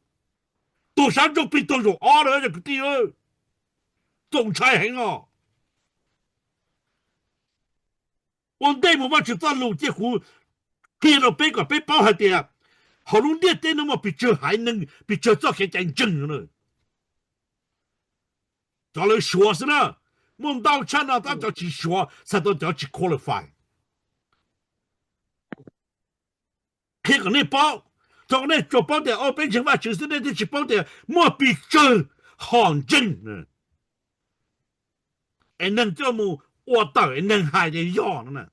Tuag sab ntsuj plig tuag zaum ob lawm cov kwv tij, txaus ntshai heev os. Ua ntej mus Vajtswv txoj lus cia kuv qhia rau peb kom peb paub hais tias hauv lub ntiaj teb no muaj pes tsawg haiv neeg, pes tsawg txoj kev cai ntseeg no. Cov lawv suav xwb na, muaj ntau tshaj no tab cov tsis suav, txhais tau cov tsis qualify. Qhia kom nej paub, thaum nej tsuas paub tias o peb ntseeg Vajtswv xwb, nej twb tsis paub tias muaj pes tsawg hom ntseeg es neeg coj mus ua tawm es neeg hais tias yog no na.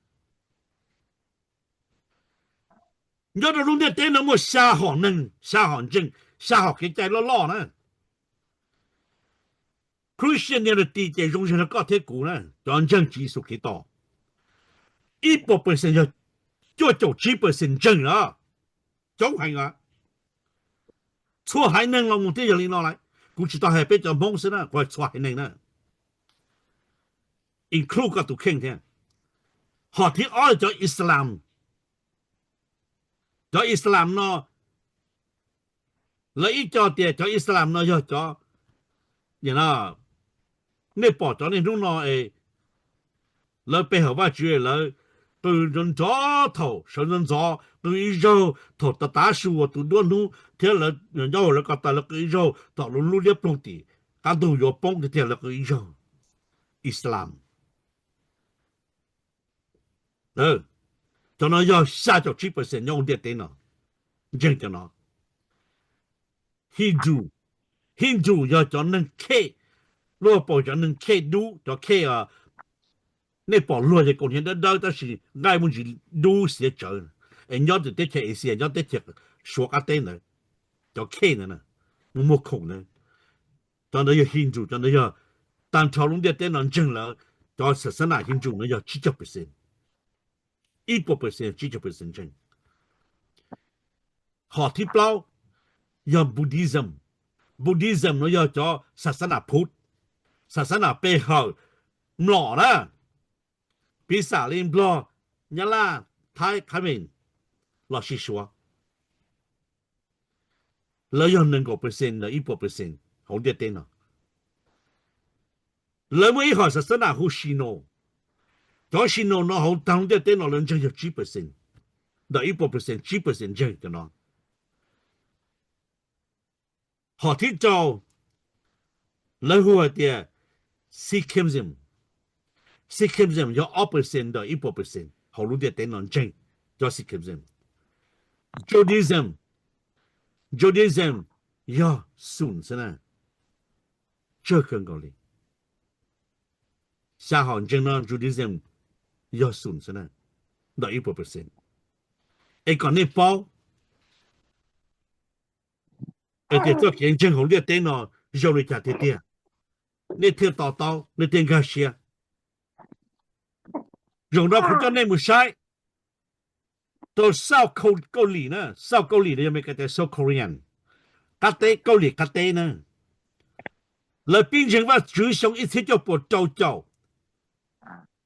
Nyob rau lub ntiaj teb no muaj xya hom neeg, xya hom ntseeg, xya hom kev cai loj loj na. Christianity ces zoo zeeg rau koj thiab kuv na, cov ntseeg Tswv Yexus Khetos. Ib puas percent yog cuaj caum tsib percent ntseeg na, coob heev a. Txhua haiv neeg los mus thiaj yog li no lawm, kuv tsis tau hais peb cov Hmoob xwb na, kuv hais txhua haiv neeg na, include koj tus kheej thiab. Hom thib ob cov Islam. Cov Islam no, lawv ib co tias cov Islam no yog cov, nej pom cov niaj hnub no es lawv pe hawm Vajtswv, lawv qw ntxov ntxov, thaum sawv ntxov ntxov qw ib zaug, thaum tav tav su uas tus duab hnub thiab lawv nyob hauv lawv ko taw lawv qw ib zaug, thaum lub lub liab ploog tim qab ntug yuav poob tiag tiag lawv qw ib zaug. Islam. Cov no yog xya caum tsib percent nyob hauv ntiaj teb no ntseeg cov no. Hindu, Hindu yog cov neeg khej, luag paum cov neeg khej dub, cov khej, nej pom luag ces kaus hniav dawb dawb tab sis nqaij muaj ntsis dub xiav tsawv, es nyob tim teb chaws Asia, nyob teb chaws Suav qab teb ntawd, cov khej ntawd, muaj muag khoom ntawd. Cov ntawd yog Hindu, cov ntawd yog tag nrho lub ntiaj teb no ntseeg lawv, cov xas xab nas Hindu no yog tsib caug percent, ib puas percent, tsib caug percent ntseeg. Hom thib plaub yog Buddhism. Buddhism no yog cov xas xab nas Phut, xas xab nas pe hawm mlom na, piv xam li Nplog, Nyab Laj, Thaib, Khab Mem los sis Suav. Lawv yog nees nkaum percent ntawm ib puas percent hauv ntiaj teb no. Lawv muaj ib hom xas xab nas hu Sino. Cov Sino no hauv tag ntiaj teb no lawv ntseeg yog tsib percent, ntawm ib puas percent tsib percent ntseeg cov no. Hom thib rau lawv hu hais tias Sikhism. Sikhism yog ob percent ntawm ib puas percent hauv lub ntiaj teb no ntseeg cov Sikhism. Judaism, Judaism yog xoom xwb na, tsawg kawg nkaus li. Xya hom ntseeg no Judaism yog xoom xwb na, ntawm ib puas percent. Es kom nej paub es tias txoj kev ntseeg hauv ntiaj teb no zoo li cas tiag tiag, nej thiaj to taub, nej thiaj nkag siab. Zaum no kuv coj nej mus saib rau South Kau-, Kaus Lim na, South Kaus Lim no yog Meskas tias South Korean, qab teb Kaus Lim qab teb na. Lawv pib ntseeg Vajtswv xyoo ib txhiab cuaj puas rau caum,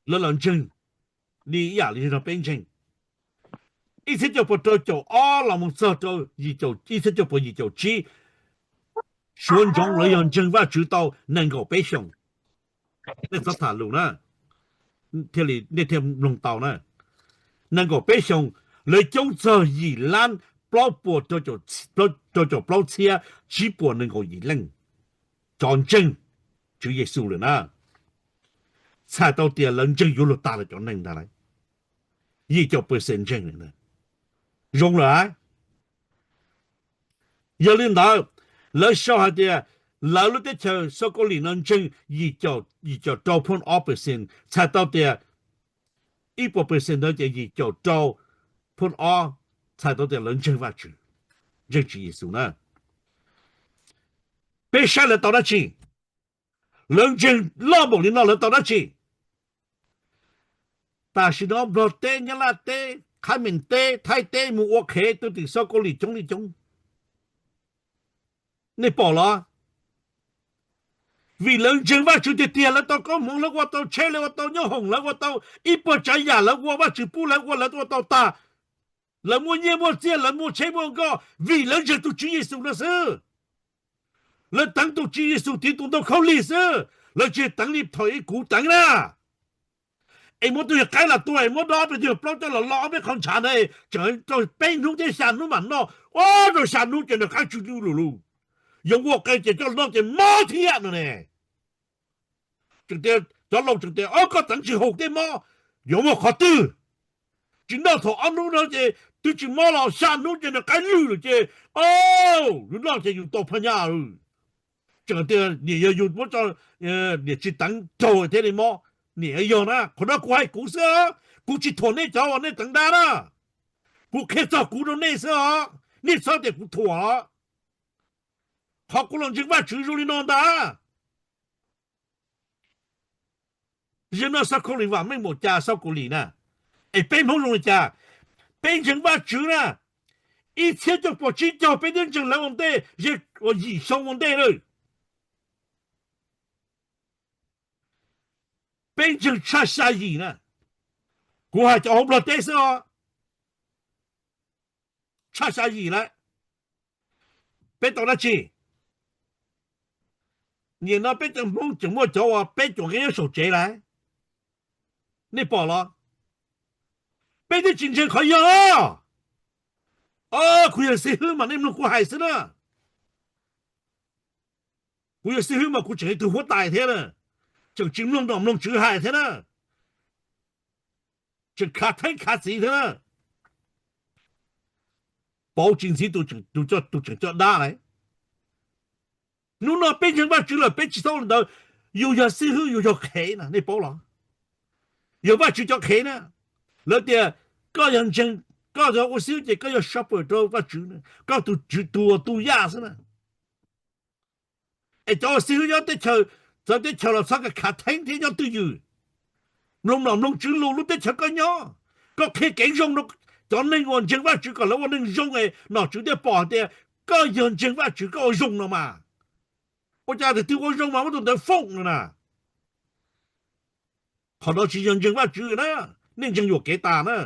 lawv los ntseeg li ib yam li no peb ntseeg. Ib txhiab cuaj puas rau caum ob los mus txog rau ib txhiab cuaj puas yim caum tsib, Suav ntsoov lawv yog ntseeg Vajtswv tau nees nkaum peb xyoos. Nej txhob tham lus na, thiaj li nej thiaj mloog tau na. Nees nkaum peb xyoos, lawv coob txog yim lab plaub puas rau caum plaub txhiab tsib puas nees nkaum yim leej, cov ntseeg Tswv Yexus lawm na. Txhais tau tias lawv ntseeg yuav luag tag lawm cov neeg ntag lauj. Yim caum percent ntseeg lawm, zoo lawm. Yog li ntawd, lawv sau hais tias lawv lub teb chaws South Kaus Lim no ntseeg yim caum rau point ob percent, txhais tau tias ib puas percent ntawd ces yim caum rau point ob, txhais tau tias lawv ntseeg Vajtswv, ntseeg Tswv Yexus na. Peb saib lawv tau dab tsi? Lawv ntseeg loj npaum li no lawv tau dab tsi? Tam sim no Nplog teb, Nyab Laj teb, Khab Mem teb, Thaib teb mus ua qhev tuaj tim South Kaus Lim coob li coob. Nej pom los? Vim lawv ntseeg Vajtswv tiag tiag, lawv tau koob hmoov, lawv ua tau tsheb, lawv ua tau nyoob hoom, lawv ua tau ib puas tsav yam, lawv ua Vajtswv pub lawv ua, lawv ua tau tag. Lawv muaj nyiaj muaj txiaj, lawv muaj tsheb muaj nkoj vim lawv ntseeg tus Tswv Yexus no xwb. Lawv teev tus Tswv Yexus tiv tus ntoo khaub lig xwb, lawv tsis teev li thaum ub kuv teev na. Es muab tus yawg qaib los tua, es muab dob peb tus yawg plaub coj los lo ob peb qhov ntshav ntawd, tseem rau peb hnub thiab xya hnub mam noj, ua rau xya hnub ces nws qaib tsw du lug lug. Yuav ua qe ces coj noj ces mob thiab no ne. Tseem tias, cov laus tseem tias, o, koj teev tsis haum tej mob, yuav muaj qhov twg? Tsis noj thaum ob hnub no ces twb tsis mob los xya hnub ces nws qaib lwj lawm ces, o, yus noj ces yus tau phaj nyaj. Tseem tias niam yog yus muab, niam tsis teev raug thiaj li mob. Niam yog na, qhov no kuv hais kuv xwb, kuv tsis thuam nej cov uas nej teev dab na. Kuv qhia txog kuv rau nej xwb os, nej txhob tias kuv thuam. Qhov kuv los ntseeg Vajtswv zoo li no ntag. Zaum no South Kaus Lim vam meej npaum cas South Kaus Lim na? Es peb Hmoob zoo li cas? Peb ntseeg Vajtswv na, ib txhiab cuaj puas tsib caug peb twb ntseeg lawv ua ntej, yog uas yim xyoo ua ntej lawm. Peb ntseeg tshaj xya yim na. Kuv hais cov hauv Nplog teb xwb os. Tshaj xya yim lawm. Peb tau dab tsi? Nim no peb cov Hmoob tseem muaj cov uas peb caum nqe nyob saum tsev lawm. Nej pom los? Peb twb tsis ntseeg qhov yog. O, kuv yog xib hwb mas nej mloog kuv hais xwb na. Kuv yog xib hwb mas kuv tseem ib tug huab tais thiab na, tseem tsis mloog nom mloog tswv hais thiab na, tseem khav theeb khav txiv thiab na. Pauv tsis ntxiv tus tseem coj dab lawm. Hnub no peb ntseeg Vajtswv lawm peb tsis txhob ua li ntawd. Yus yog xib hwb yus yog qhev na, nej paub los? Yog Vajtswv cov qhev na. Lawv tias koj yog ntseeg, koj yog ua xib hwb ces koj yog shepherd rau Vajtswv, koj tus tswv tus ua tu yaj xwb na. Es cov ua xib hwb nyob teb chaws, txawv teb chaws los txhob khav theeb thiab nyob twj ywm. Mloog nom mloog tswv lus lub teb chaws koj nyob, koj qhia kev zoo rau cov neeg uas ntseeg Vajtswv kom lawv ua neeg zoo es nom tswv thiaj pom hais tias koj yog ntseeg Vajtswv, koj ua zoo no mas. Ua cas tus twg ua zoo mas muab tus ntawd foom no na? Qhov no tsis yog ntseeg Vajtswv na, nej ntseeg yuam kev tas na.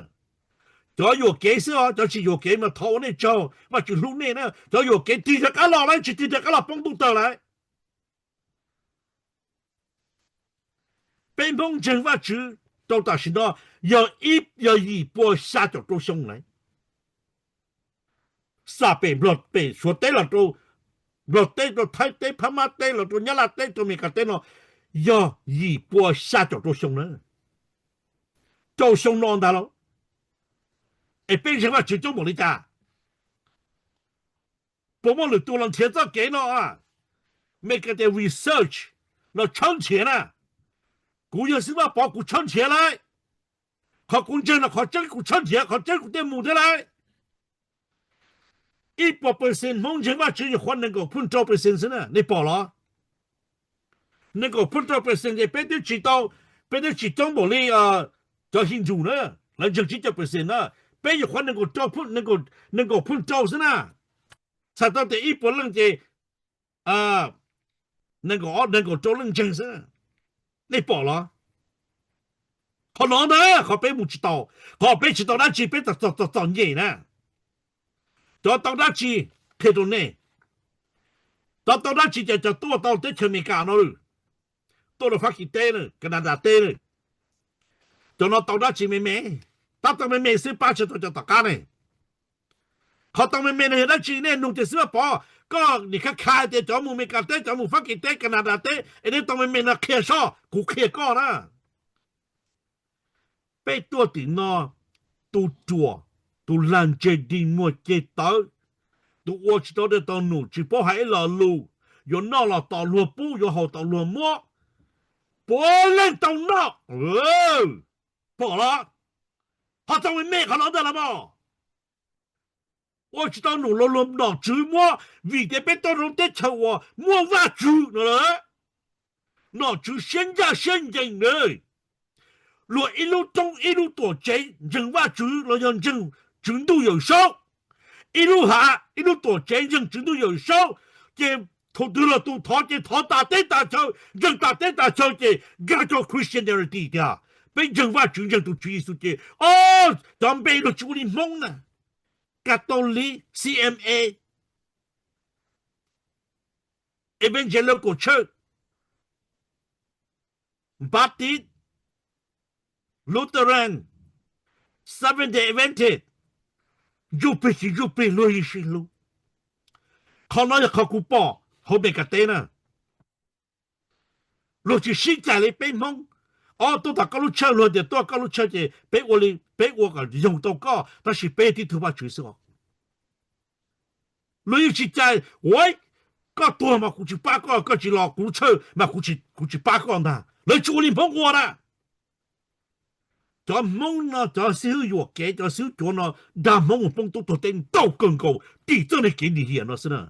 Cov yuam kev xwb os, cov tsis yuam kev mas thov ua nej tsaug, Vajtswv hlub nej na. Cov yuam kev tig rov qab los lawm, tsis tig rov qab los poob ntuj tawg lawm. Peb Hmoob ntseeg Vajtswv rau tam sim no yog ib, yog yim pua xya caum rau xyoo lawm. Xam pem Nplog, pem Suav teb los rau Nplog teb, rau Thaib teb, Phab Mab teb, los rau Nyab Laj teb, rau Amelikas teb no yog yim pua xya caum rau xyoo na. Rau xyoo no ntag lauj. Es peb ntseeg Vajtswv coob npaum li cas? Puas muaj lwm tus los nrhiav txoj kev no? Amelikas tias research, los tshawb nrhiav na. Kuv yog Xib Vaj Pov kuv tshawb nrhiav lauj. Qhov kuv ntseeg los qhov tseeb kuv tshawb nrhiav, qhov tseeb kuv thiaj mus thiab lauj. Ib puas percent Hmoob ntseeg Vajtswv nyuam qhuav nees nkaum phoj rau percent xwb na, nej pom los? Nees nkaum phoj rau percent ces peb twb tsis tau, peb twb tsis coob npaum li cov Hindu na, lawv ntseeg tsib caug percent na. Peb nyuam qhuav nees nkaum phoj rau xwb na. Txhais tau tias ib puas leej ces nees nkaum ob, nees nkaum rau leej ntseeg xwb. Nej pom los? Qhov no ntag qhov peb mus tsis tau, qhov peb tsis tau dab tsi peb txom txom nyem na. Cov tau dab tsi, qhia rau nej, cov tau dab tsi ces cov tuaj tau teb chaws Amelikas no lawm, tuaj rau Fab Kis teb na, Kanadas teb na. Cov no tau dab tsi me me, tab tau me me xwb pab tsis tau cov tom qab ne. Qhov tau me me no yog dab tsi? Nej nug tias Xib Vaj Pov, koj nim khav khav tias cov mus Amelikas teb, cov mus Fab Kis teb, Kanadas teb, es nej tau me me no qhia soj, kuv qhia koj na. Peb tuaj tim no, tus ruam, tus lag ntseg dig muag ceg tawv, tus ua tsis tau dej tau num, tsis paub hais ib lo lus, yuav noj los tos luag pub, yuav haus tos luag muab, puav leej tau noj. Pom los? Ho tau me me qhov no ntag los mas. Ua tsis tau num los luag nom tswv muab, vim tias peb tuaj rau teb chaws uas muaj Vajtswv no lawm. Nom tswv siab ncaj siab ncees na. Luag ib lub roob ib lub tuam tsev ntseeg Vajtswv los yog ntseeg Tswv Ntuj Yawm Saub, ib lub hav ib lub tuam tsev ntseeg Tswv Ntuj Yawm Saub, ces thaum twg los tus thov ces thov tas teb tas chaw, ntseeg tas teb tas chaw ces nkag rau Christianity tiag. Peb ntseeg Vajtswv ntseeg tus Tswv Yexus ces, o, cov npe luag tsis ua li Hmoob na. Catholic, C M A, Evangelical Church, Baptist, Lutheran, Seventh Day Adventist, ntsuj plig tsis ntsuj plig luag yeej sib hlub. Qhov no yog qhov kuv pom hauv Meskas teb na. Luag tsis sib cais li peb Hmoob. Ob, tuaj tom koj lub tshawj, luag tias tuaj koj lub tshawj ces peb ua li, peb ua kom yoog tau koj, tab sis peb tib tug Vajtswv xwb os. Luag yeej tsis cais, ua, koj tuag mas kuv tsis pab koj, koj tsis los kuv lub tshawj mas kuv tsis pab koj ntag. Lawv tsis ua li Hmoob ua na. Cov Hmoob no, cov xib hwb yuam kev, cov xib hwb cuav no dag Hmoob mus poob tub tuag teb ntau kawg nkaus tim txoj niag kev lim hiam no xwb na.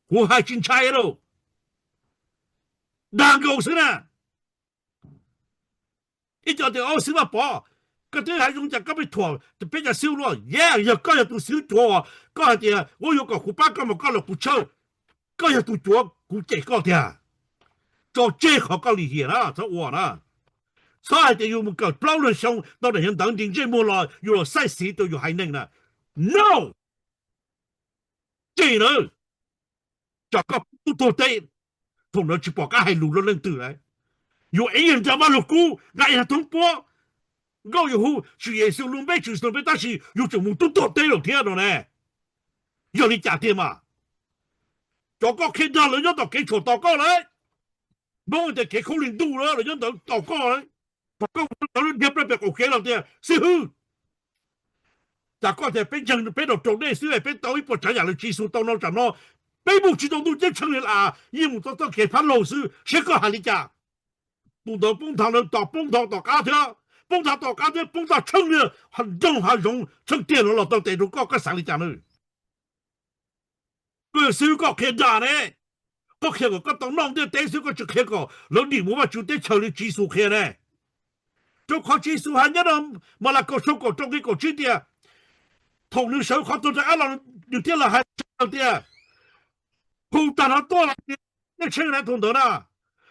Kuv hais tsis ntshai lauj, dag nkaus xwb na. Ib co tias, o, Xib Vaj Pov, koj twb hais zoo cas koj pheej thuam peb cov xib hwb luaj? Yog koj yog tus xib hwb cuav uas koj hais tias, ua, yuav kom kuv pab koj mas koj los kuv tshawj, koj yog tus cuav kuv cem koj tiag. Tso tseg qhov koj lim hiam na, txhob ua na. Txhob hais tias yus mus kawm plaub leeg xyoo tau daim ntawv nti ntsej muag los yus los xaib xiv rau yus haiv neeg na. No! Tseg na, tsam koj poob tub tuag teb, thaum ntawd tsis pom qab hais lus rau leej twg lawm. Yus ev yawg nra maj lug kub, nqa yawg thoob puab, nkauj yawg hu, Tswv Yexus lub npe, Tswv Yexus lub npe, tab sis yus tseem mus tub tuag teb lawm thiab no ne. Yog li cas tiag mas? Cov koj qhia dag lawv nyob tom kev tshuam tos koj lawm. Hmoob tias kev khaub lig ntuj lawm, lawv nyob ntawd tos koj lawm. Thaum koj mus tau lub diav plaws pem qaum kev los tias, xib hwb, cas koj tias peb ntseeg peb rau rau dej xwb es peb tau ib puas tsav yam lawv tsis xus tau no tsam no, peb mus tsis tau ntuj ceeb tsheej li las, yeej mus tau txoj kev phab laug xwb, saib koj hais li cas. Tus ntawd poob nthav lawv tom, poob nthav tom qab thiab, poob nthav tom qab thiab, poob tag tsheej li, nroog hav zoov tsheej tiag no los tau tes rau koj, koj xav li cas na? Koj yog xib hwb koj qhia dag ne. Koj qhia kom koj tau noj ntiaj teb xwb, koj tsis qhia kom lawv dim mus Vajtswv teb chaws li Tswv Yexus qhia ne. Rau qhov Tswv Yexus hais nyob rau Malakaus tshooj kaum rau nqe kaum tsib tias, thaum nws sawv qhov tuag rov qab los, nws thiaj los hais tias, hu tag no tuaj los nej tsheej na thaum ntawd na.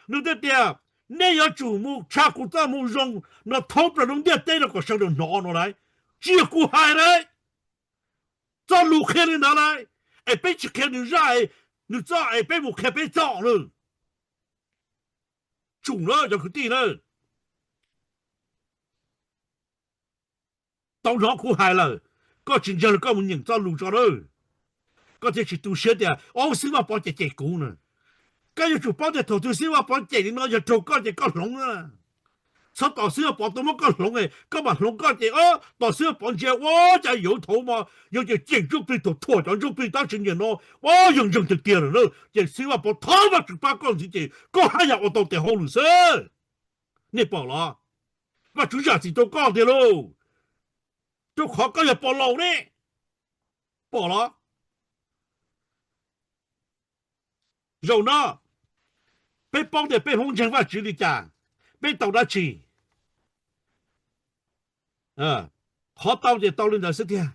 Nws thiaj tias, nej yuav tsum mus tshaj kuv txoj moo zoo no thoob plaws lub ntiaj teb no kom sawv daws hnov no lauj. Tsis yog kuv hais lauj, txoj lus qhia li ntawd lauj. Es peb tsis qhia nws zaj, nws txoj es peb mus qhia peb txoj lawm. Tsum na cov kwv tij na, tau hnov kuv hais lawm, koj tsis ntseeg los koj mus nyeem txoj lus tso na. Koj thiaj tsis tu siab tias, o, xib Vaj Pov cem cem kuv na. Koj yuav tsum paub tias thaum twg xib Vaj Pov cem li no yog raug koj ces koj hloov na. Txhob tos xib Vaj Pov tuaj muab koj hloov, koj mam hloov koj ces, o, tos xib Vaj Pov ntsia ua cas yuav thaum ub mas yog ces cem ntsuj plig, thaum thuam cov ntsuj plig tab sis nim no ua yog ntseeg tiag tiag lawm na ces xib Vaj Pov thov Vajtswv pab koj ntxiv ces koj haj yam ua tau tes hauj lwm xwb. Nej pom los? Vajtswv zam txim rau koj tiag lauj, rau qhov koj yog pog laus ne. Pom los? Zaum no peb paub tias peb Hmoob ntseeg Vajtswv li cas, peb tau dab tsi, qhov tau ces tau li ntawd xwb tiag.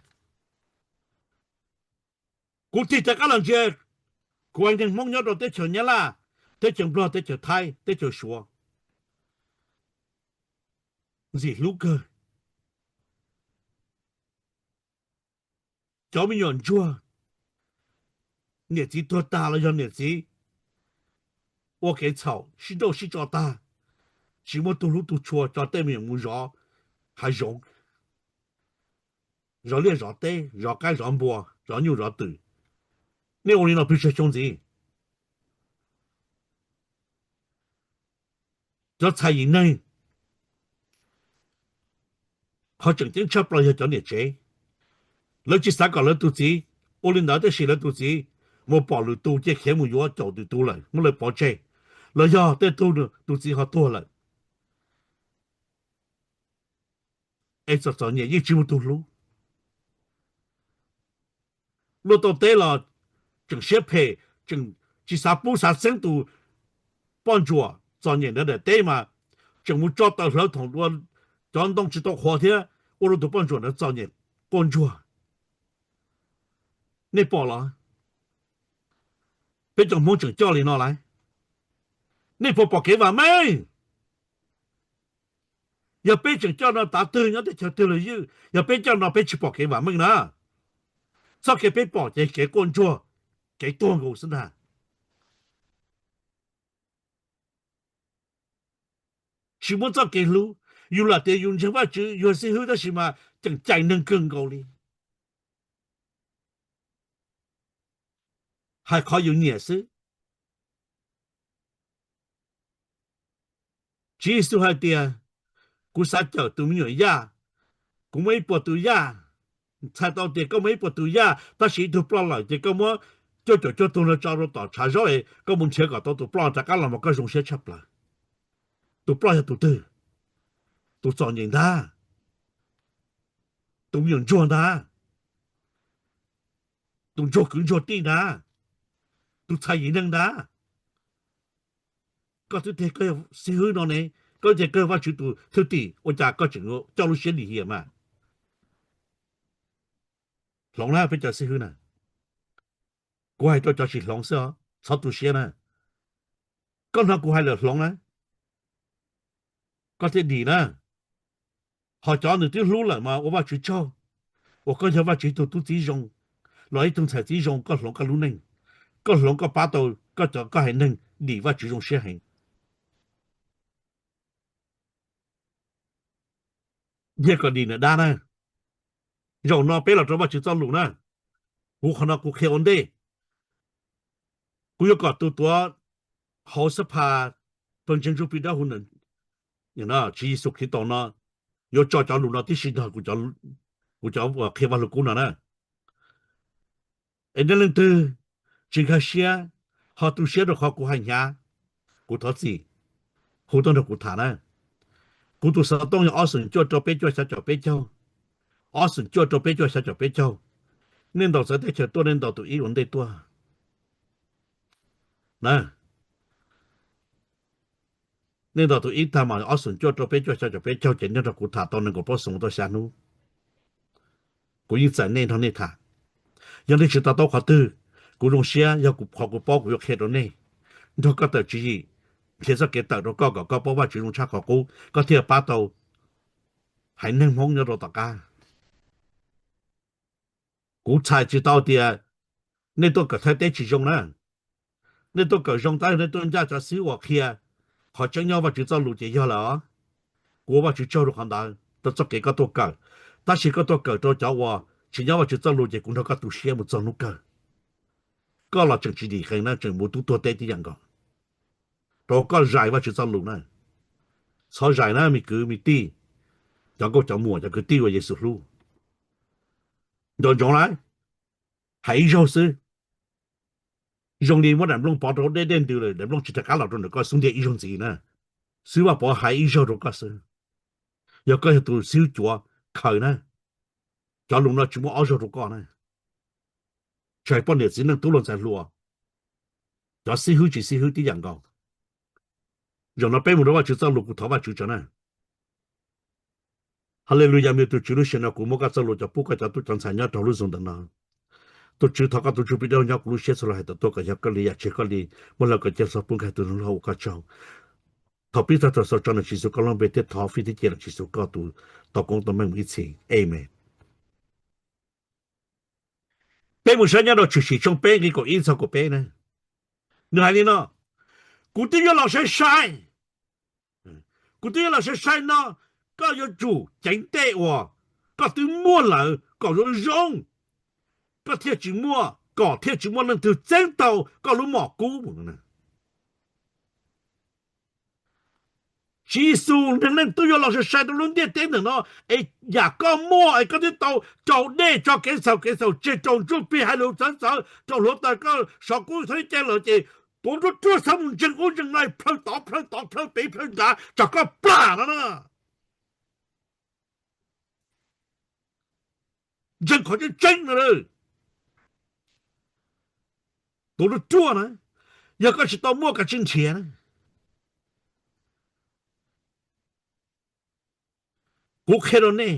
Kuv tig rov qab los ntsia kuv ib neeg Hmoob nyob rau teb chaws Nyab Laj, teb chaws Nplog, teb chaws Thaib, teb chaws Suav, ntxim hlub kawg. Cov me nyuam ntsuag, niam txiv tuag tag los yog niam txiv ua kev txhaum sib nrauj sib tso tag, tsis muaj tug hlub tug tshua, tso tej me nyuam mus zov hav zoov, zov liaj zov teb, zov qaib zov npua, zov nyuj zov twm. Nej ua li no pes tsawg xyoo ntxiv? Cov txhais yim neeg, qhov tseem ceeb tshaj plaws yog cov niam tsev. Lawv tsis xav kom lawv tus txiv ua li ntawd, tab sis lawv tus txiv mus pom lwm tus ces khiav mus yuav caum lwm tus lawm, muab lawv pov tseg. Los yog tej tug tus txiv ho tuag lawm, es txom txom nyem yeej tsis muaj tug hlub. Luaj tau teb los tseem siab phem, tseem tsis xav pub xav txeeb tus poj ntsuam txom nyem ntawd daim teb mas tseem mus tso taws hlawv thaum cov ntoo tsis tau qhuav thiab ua rau tus poj ntsuam ntawd txom nyem quaj ntsuag. Nej pom los? Peb cov Hmoob tseem coj li no lauj. Nej puas pom kev vam meej? Yog peb tseem coj no tav twg nyob teb chaws twg los ywj, yog peb coj no peb tsis pom kev vam meej na. Txoj kev peb pom ces kev quaj ntsuag, kev tuag nkaus xwb ntag. Tsis muaj txoj kev hlub. Yus lam tias yus ntseeg Vajtswv, yus yog xib hwb tab sis mas tseem cais neeg kawg nkaus li. Hais qhov yus nyiam xwb. Tswv Yexus hais tias, kuv xav cawm tus me nyuam yaj, kuv muaj ib puas tus yaj. Txhais tau tias koj muaj ib puas tus yaj tab sis ib tug ploj lawm ces koj muab cuaj caum cuaj tug no tso rau tom tshav zaub es koj mus nrhiav kom tau tus ploj rov qab los mas koj zoo siab tshaj plaws. Tus ploj yog tus twg? Tus txom nyem ntag, tus me nyuam ntsuag ntag, tus ntsuag kwv ntsuag tij ntag, tus txhais yim neeg ntag. Koj twb tias koj yog xib hwb no ne, koj twb tias koj yog Vajtswv tus thwj tim, ua cas koj tseem coj lub siab lim hiam mas? Hloov na peb cov xib hwb na, kuv hais rau cov tsis hloov xwb os, txhob tu siab na. Koj hnov kuv hais lawm hloov na, koj thiaj dim na. Ho cov nws twb hlub lawm mas ua Vajtswv tsaug uas koj yog Vajtswv ib tug tub txib zoo los ib tug ntxhais txib zoo, koj hloov koj lub neej, koj hloov koj pab tau koj cov koj haiv neeg dim Vajtswv zoo siab heev. Cia kom dim ntawm dab na. Zaum no peb los rau Vajtswv txoj lus na. Kuv qhov no kuv qhia ua ntej. Kuv yuav kom tus tuav hauv xab pha pawg ntseeg ntsuj plig dawb huv ntawm Tswv Yexus Khetos no yuav tso cov lus no tib si nrog kuv cov qhia Vaj Lug Kub no na. Es nej leej twg tsis nkag siab, ho tu siab rau qhov kuv hais hnyav, kuv thov txim, hu tuaj nrog kuv tham na. Kuv tus xov tooj yog ob xoom cuaj rau peb cuaj xya caum peb caug, ob xoom cuaj rau peb cuaj xya caum peb caug. Nej ntaus txawv teb chaws tuaj, nej ntaus tus ib ua ntej tuaj. Nej ntaus tus ib tag mas ob xoom cuaj rau peb cuaj xya caum peb caug ces nyob nrog kuv tham tau nees nkaum plaub xoom tau xya hnub. Kuv yeej txais nej nrog nej tham. Yog nej tsis to taub qhov twg, kuv zoo siab, yog qhov kuv paub kuv yuav qhia rau nej. Nrog koj tawm tswv yim, nrhiav txoj kev tawm rau koj kom koj paub Vajtswv zoo tshaj qhov qub, koj thiaj pab tau haiv neeg Hmoob nyob rau tom qab. Kuv txhais tsis tau tias nej tuaj kawm Thaib teb tsis zoo na. Nej tuaj kawm zoo tab sis nej tuaj ncaj cov xib hwb uas qhia qhov tseeb nyob Vajtswv txoj lus ces yog lawm os. Kuv ua Vajtswv tsaug rau qhov ntawd, rau txoj kev koj tuaj kawm. Tab sis koj tuaj kawm rau cov uas tsis nyob Vajtswv txoj lus ces kuv nrog koj tu siab mus txog hnub kawg. Koj los tseem tsis dim qees na, tseem mus tub tuag teb tib yam nkaus. Rau koj zais Vajtswv txoj lus na. Txhob zais na me kwv me tij, cov nkauj cov muam, cov kwv tij uas Yexus hlub. Nco ntsoov lawm, hais ib zaug xwb. Zoo li muab daim nplooj pov rau dej dej ntws lawm, daim nplooj tsis rov qab los rau ntawm koj xub ntiag ib zaug ntxiv na. Xib hwb Vaj Pov hais ib zaug rau koj xwb. Yog koj yog tus xib hwb cuav khaws na, cov lus no tsis muaj ob zaug rau koj na. Tsis hais poj niam txiv neej tub hluas ntxhais hluas, cov xib hwb tsis xib hwb tib yam nkaus. Zaum no peb mus rau Vajtswv txoj lus, kuv thov Vajtswv tso na. Haleluyas, me tus Tswv, lub sij hawm no kuv muab koj txoj lus coj pub koj cov tub cov ntxhais nyob rau lub Zoom ntawm no. Tus Tswv, thov koj tus Ntsuj Plig Dawb Huv nyob kuv lub siab txhua lub hais tawm tuaj kom yog koj li, yam tsis yog koj li, muab hlawv kom cia txog pub nkag tus neeg loj ua koj tsaug. Thov pib tag txog tso ntawm Tswv Yexus koj lub npe thiab thov fij thiab cia ntawm Tswv Yexus koj tus tau koob tau meej mus ib txhis. Amees. Peb mus saib nyob rau Tshwm Sim tshooj peb nqe kaum ib txog kaum peb na. Nws hais li no: Kuv twb yuav los sai sai, kuv twb yuav los sai sai no, koj yuav tsum ceev tej uas koj twb muaj lawm kom zoo zoo, koj thiaj tsis muaj, kom thiaj tsis muaj leej twg txeeb tau koj lub mom kub. Tswv Yexus neeg leej twg yuav los sai sai rau lub ntiaj teb ntawm no, es yam koj muaj es koj twb tau rau dej tso kev txhaum kev txhaum tseg, rau ntsuj plig hais lus txawv txawv, rau hluav taws koj sov kub thov ib ce lawm ces tuav nruab ruab txhob mus ntseeg ub ntseeg no, plhaw tod plhaw tod plhaw pem plhaw nrad tsam koj plam no na. Ntseeg qhov tseeb tseeb no. Tuav nruab ruab na, yog koj tsis tau muaj kav tsij nrhiav na. Kuv qhia rau nej,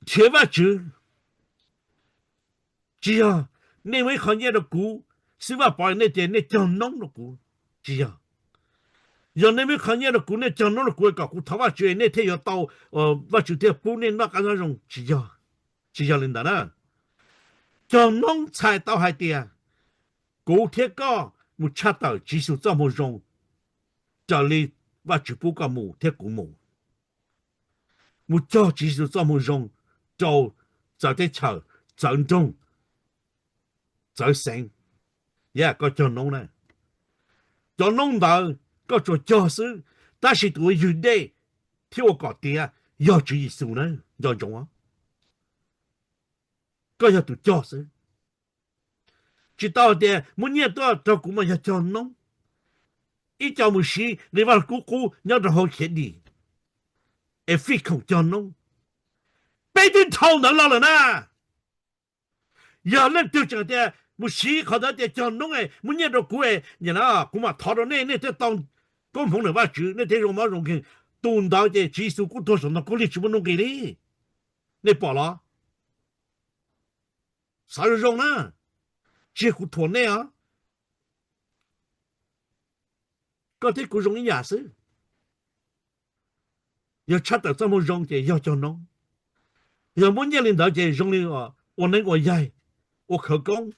nrhiav Vajtswv tsis yog nej muab ib qho nyiaj rau kuv, xib hwb Vaj Pov, nej tias nej cog noob rau kuv, tsis yog. Yog nej muab ib qho nyiaj rau kuv, nej cog noob rau kuv kom kuv thov Vajtswv nej thiaj yuav tau, Vajtswv thiaj pub nej noj qab nyob zoo, tsis yog. Tsis yog li ntawd na. Cog noob txhais tau hais tias kuv thiab koj mus tshaj tawm Tswv Yexus txoj moo zoo raws li Vajtswv pub koj mus thiab kuv mus. Mus cog Tswv Yexus txoj moo zoo rau txawv teb chaws, txawv nroog, txawv xeev. Yam koj cog noob na, cov noob ntawd koj tsuas cog xwb, tab sis tus uas ywg dej thiab ua kom tiav yog Tswv Yexus na, nco ntsoov. Koj yog tus cog xwb. Tsis tau hais tias muab nyiaj tuaj rau kuv mas yog cog noob. Ib co mus siv li vaj lug kub qub nyob rau hauv khiav dim es fij khoom cog noob. Peb twb dhau ntawd los lawm na. Yog leej twg tseem tias mus siv qhov ntawd tias cog noob es muab nyiaj rau kuv, kuv mam thov rau nej, nej thiaj tau koob hmoov ntawm Vajtswv, nej thiaj zoo mob zoo nkeeg. Tus ntawd ces Tswv Yexus kuj tuag saum ntoo khaub lig tsis muaj nuj nqis li. Nej pom los? Xav zoo zoo na, tsis yog kuv thuam nej os. Koj thiab kuv zoo ib yam xwb. Yog tshaj tawm txoj moo zoo ces yog cog noob. Yog muab nyiaj li ntawd ces zoo li ua neeb ua yaig, ua khawv koob,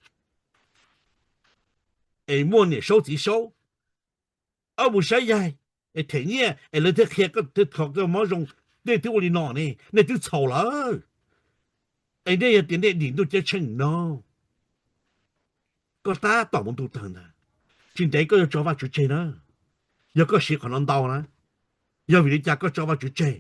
es muaj niam saub txiv saub, wb mus saib yaig es them nyiaj es lawv thiaj qhia koj, koj mob zoo. Nej twb ua li no ne, nej twb txhaum lawm. Es nej yog tias nej dim ntuj ceeb tsheej no, koj tab tom mus ntuj tawg ntag. Tsis ntev koj yuav tso Vajtswv tseg na. Yog koj siv qhov no ntau na, yog vim li cas koj tso Vajtswv tseg?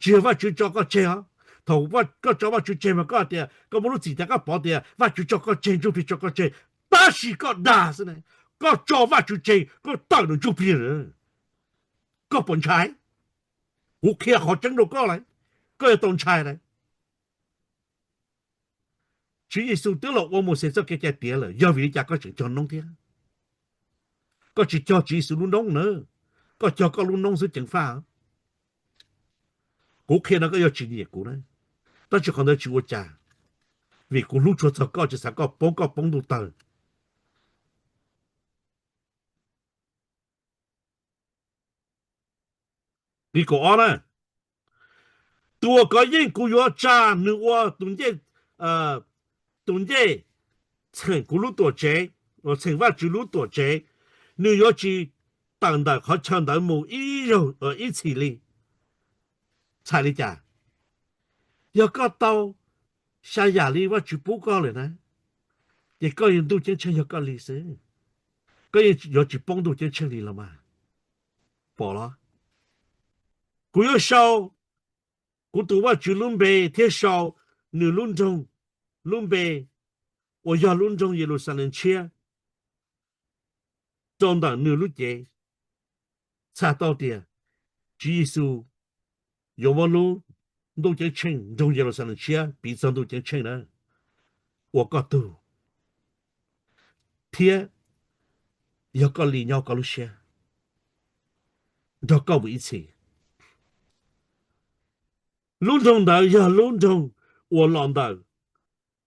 Tsis yog Vajtswv tso koj tseg os. Thaum koj tso Vajtswv tseg mas koj tias koj muaj lub txim tias koj pom tias Vajtswv tso koj tseg, ntsuj plig tso koj tseg, tab sis koj dag xwb na. Koj tso Vajtswv tseg, koj tawm nws ntsuj plig lawm. Koj puas ntshai? Kuv qhia qhov tseeb rau koj lawm, koj yuav tau ntshai lawm. Tswv Yexus twb los ua Mauxes txoj kev cai tiav lawm, yog vim li cas koj tseem cog noob thiab? Koj tsis cog Tswv Yexus lub noob na, koj cog koj lub noob xwb ceev faj. Kuv qhia no koj yuav tsis nyiam kuv na, tab sis qhov ntawd tsis ua cas, vim kuv hlub tshua txog koj, tsis xav koj poob, koj poob ntuj tawg. Nqe kaum ob na, tus uas kov yeej kuv yuav tsa nws ua tus ncej, tus ncej txheem kuv lub tuam tsev, txheem Vajtswv lub tuam tsev, nws yuav tsis tawm ntawm qhov chaw ntawd mus ib zaug ib txhis li. Txhais li cas? Yog koj tau xya yam li Vajtswv pub koj lawm na, ces koj yuav ntuj ceeb tsheej yog koj li xwb, koj yeej yuav tsis poob ntuj ceeb tsheej li los mas. Pom los? Kuv yuav sau kuv tus Vajtswv lub npe thiab sau nws lub nroog lub npe uas yog lub nroog Yeluxalees tshiab rau ntawm nws lub cev. Txhais tau tias Tswv Yexus yuav muab lub ntuj ceeb tsheej nroog Yeluxalees tshiab piv txog ntuj ceeb tsheej na ua koj tug, thiab yog koj li nyob koj lub siab, nrog koj mus ib txhis. Lub nroog ntawd yog lub nroog uas los ntawm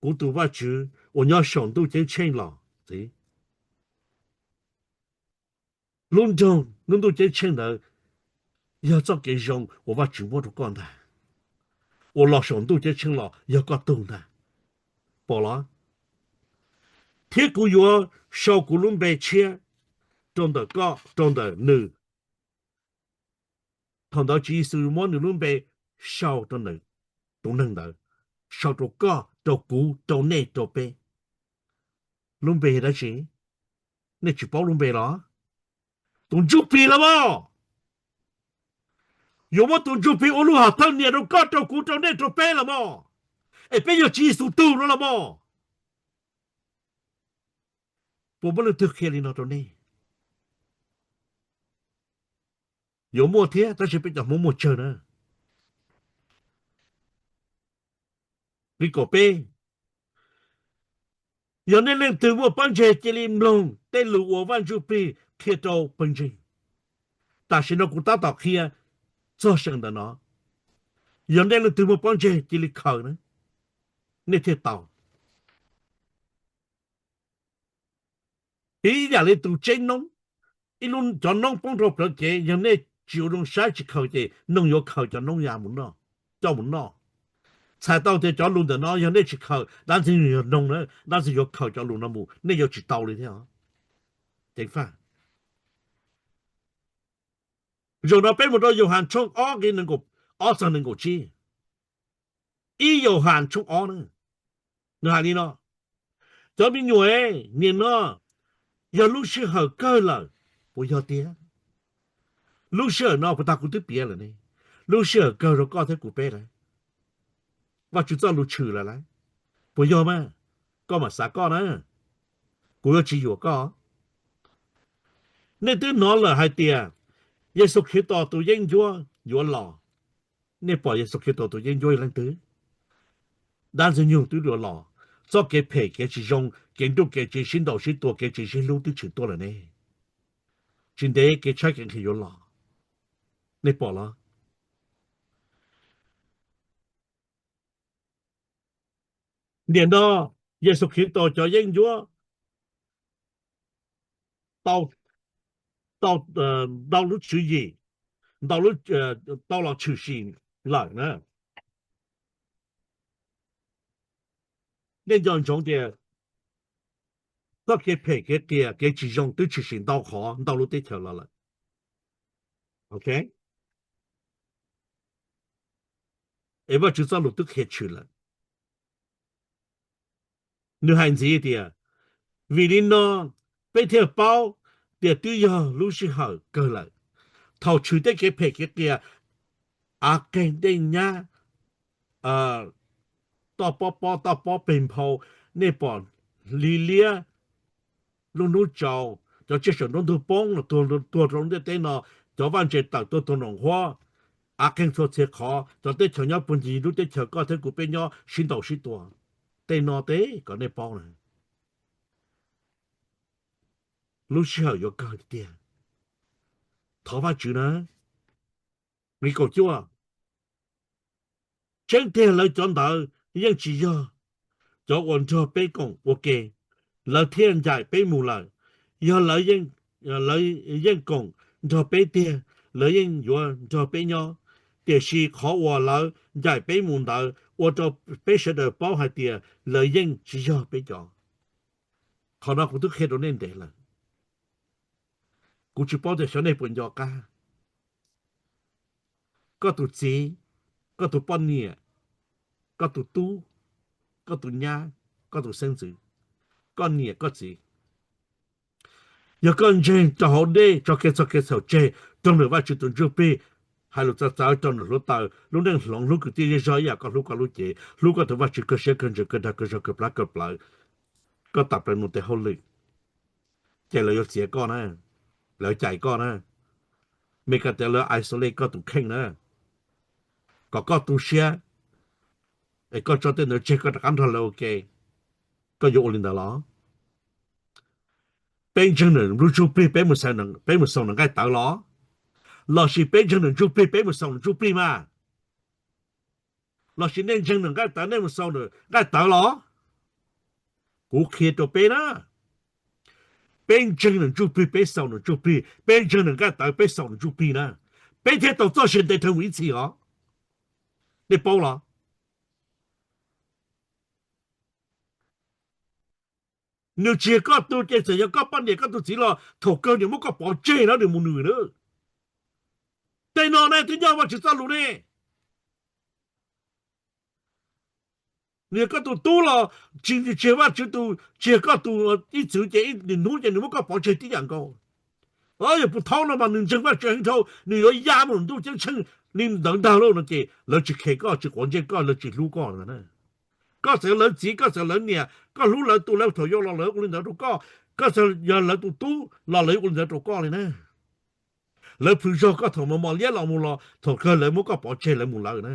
kuv tus Vajtswv uas nyob saum ntuj ceeb tsheej los. Lub nroog lub ntuj ceeb tsheej ntawd yog txoj kev zoo uas Vajtswv muab rau koj ntag, uas los saum ntuj ceeb tsheej los yog koj tug ntag. Pom los? Thiab kuv yuav sau kuv lub npe tshiab rau ntawm koj rau ntawm nws. Thaum ntawd Tswv Yexus muab nws lub npe sau rau tus neeg ntawd, sau rau koj, rau kuv, rau nej, rau peb. Lub npe yog dab tsi? Nej tsis paub lub npe los? Tus Ntsuj Plig los mas. Yuav muab tus Ntsuj Plig ua lub hom thawj niam rau koj, rau kuv, rau nej, rau peb los mas. Es peb yog Tswv Yexus tug no los mas. Puas muaj leej twg qhia li no rau nej? Yuav muaj thiab, tab sis peb cov Hmoob muaj tsawg na. Nqe kaum peb, yog nej leej twg muaj pob ntseg cia li mloog tej lus uas Vaj Ntsuj Plig qhia rau pawg ntseeg. Tam sim no kuv tab tom qhia txog seem ntawm no. Yog nej leej twg muaj pob ntseg cia li khaws na, nej thiaj tau. Ib yam li tus tseb noob, ib lub cov noob poob rau plawv kev, yog nej tsis ua zoo saib tsis khaws ces noog yuav khaws cov noob ya mus noj, coj mus noj. Txhais tau tias cov lus ntawm no yog nej tsis khaws, dab ntxwg nyoog yog noog na, dab ntxwg nyoog yuav khaws cov lus no mus, nej yuav tsis tau li thiab. Ceev faj. Zaum no peb mus rau Yauhas tshooj ob nqe ob txog nees nkaum tsib. Ib Yauhas tshooj ob na, nws hais li no: Cov me nyuam, nim no yog lub sij hawm kawg lawm. Puas yog tiag? Lub sij hawm no puas tag kuv twb piav lawm ne? Lub sij hawm kawg rau koj thiab kuv peb lawm. Vajtswv txoj lus tshwm lawm lauj. Puas yog mas? Koj mam xav koj na, kuv yuav tsis yuam koj. Nej twb hnov lawm hais tias Yexus Khetos tus yeeb ncuab yuav los. Nej pom Yexus Khetos tus yeeb ncuab yog leej twg? Dab ntxwg nyoog twb yuav los, txoj kev phem kev tsis zoo, kev nruj kev tsiv, sib ntaus sib tua, kev tsis sib hlub twb tshwm tuaj lawm ne. Tsis ntev kev tshaib kev nqhis yuav los. Nej pom los? Nim no Yexus Khetos cov yeeb ncuab tau, tau, ntau lub tswv yim, ntau lub, tau los tshwm sim lawm na. Nej nco ntsoov tias txoj kev phem kev qias kev tsis zoo twb tshwm sim ntau qhov ntau lub teb chaws los lawm. Ok, es Vajtswv txoj lus twb qhia tshwm lawm. Nws hais ntxiv tias, vim li no peb thiaj paub tias twb yog lub sij hawm kawg lawm. Thaum tshwm tej kev phem kev qias, av qeeg dej nyab, toj pob pob toj pob peg nphau, nej pom hli liab, lub hnub tsaus, cov tsiaj saum nruab ntug poob los tuag rau ntiaj teb no, cov vaj ntse tawm tuag tuag nraum nqhuab, av qeeg txhua txhia qhov, cov teb chaws nyob puag ncig lub teb chaws koj thiab kuv peb nyob sib ntaus sib tua. Tej no teb kom nej paub na, lub sij hawm yuav kawg tiag tiag. Thov Vajtswv na. Nqe kaum cuaj, tseeb tiag lawv cov ntawd yeej tsis yog cov uas nrog peb koom ua ke, lawv thiaj ncaim peb mus lawm. Yog lawv yeej koom nrog peb tiag, lawv yeej yuav nrog peb nyob. Tiam sis qhov uas lawv ncaim peb mus ntawd ua rau peb sawv daws paub hais tias lawv yeej tsis yog peb cov. Qhov no kuv twb qhia rau nej ntev lawm. Kuv tsis paub tias xyov nej puas nco qab. Koj tus txiv, koj tus poj niam, koj tus tub, koj tus nyab, koj tus xeeb ntxwv, koj niam koj txiv, yog koj ntseeg rau hauv dej tso kev txhaum kev txhaum tseg rau ntawm Vajtswv tus Ntsuj Plig, hais lus txawv txawv rau ntawm hluav taws, lub neej hloov hlub kwv tij zej zog ib yam koj hlub koj lub cev, hlub koj tus Vajtswv kawg siab kawg ntsws kawg dag kawg zog kawg plab kawg plawv, koj tawm plaws mus tes hauj lwm, ces lawv yuav txiav koj na, lawv cais koj na, Meskas tias lawv isolate koj tus kheej na, kom koj tu siab, es koj tso tej ntawd tseg koj rov qab nrog lawv ua ke. Koj yuav ua li ntawd los? Peb ntseeg nws Ntsuj Plig peb mus xaus nws nqaij tawv los? Lossis peb ntseeg nws Ntsuj Plig peb mus xaus nws Ntsuj Plig mas? Lossis nej ntseeg nws nqaij tawv nej mus xaus nws nqaij tawv los? Kuv qhia rau peb na, peb ntseeg nws Ntsuj Plig peb xaus nws Ntsuj Plig, peb ntseeg nws nqaij tawv peb xaus nws Ntsuj Plig na, peb thiaj tau txoj sia ntev dhawv mus ib txhis os. Nej paub los? Nws tsis yog koj tus ces txawm yog koj poj niam koj tus txiv los thaum kawg nws muab koj pov tseg na, nws mus nws na. Tej no ne twb nyob Vajtswv txoj lus ne. Nws yog koj tus tub los tsis, tsis yog Vajtswv tus, tsis yog koj tus ib txwv ces nws hnub ces nws muab koj pov tseg tib yam nkaus. Yog puas thaub no mas nws ntseeg Vajtswv heev dhau, nws yuav ya mus ntuj ceeb tsheej li ntawd ntag lauj no ces lawv tsis khes koj, tsis quav ntsej koj, lawv tsis hlub koj na. Koj txawm lawv txiv, koj txawm lawv niam, koj hlub lawv tus lawv thaum yau los lawv ua li ntawd rau koj, koj txawm yog lawv tus tub los lawv ua li ntawd rau koj li na. Lawv plhws zog koj thaum mos mos liab los mus los thaum kawg lawv muab koj pov tseg lawv mus lawm na.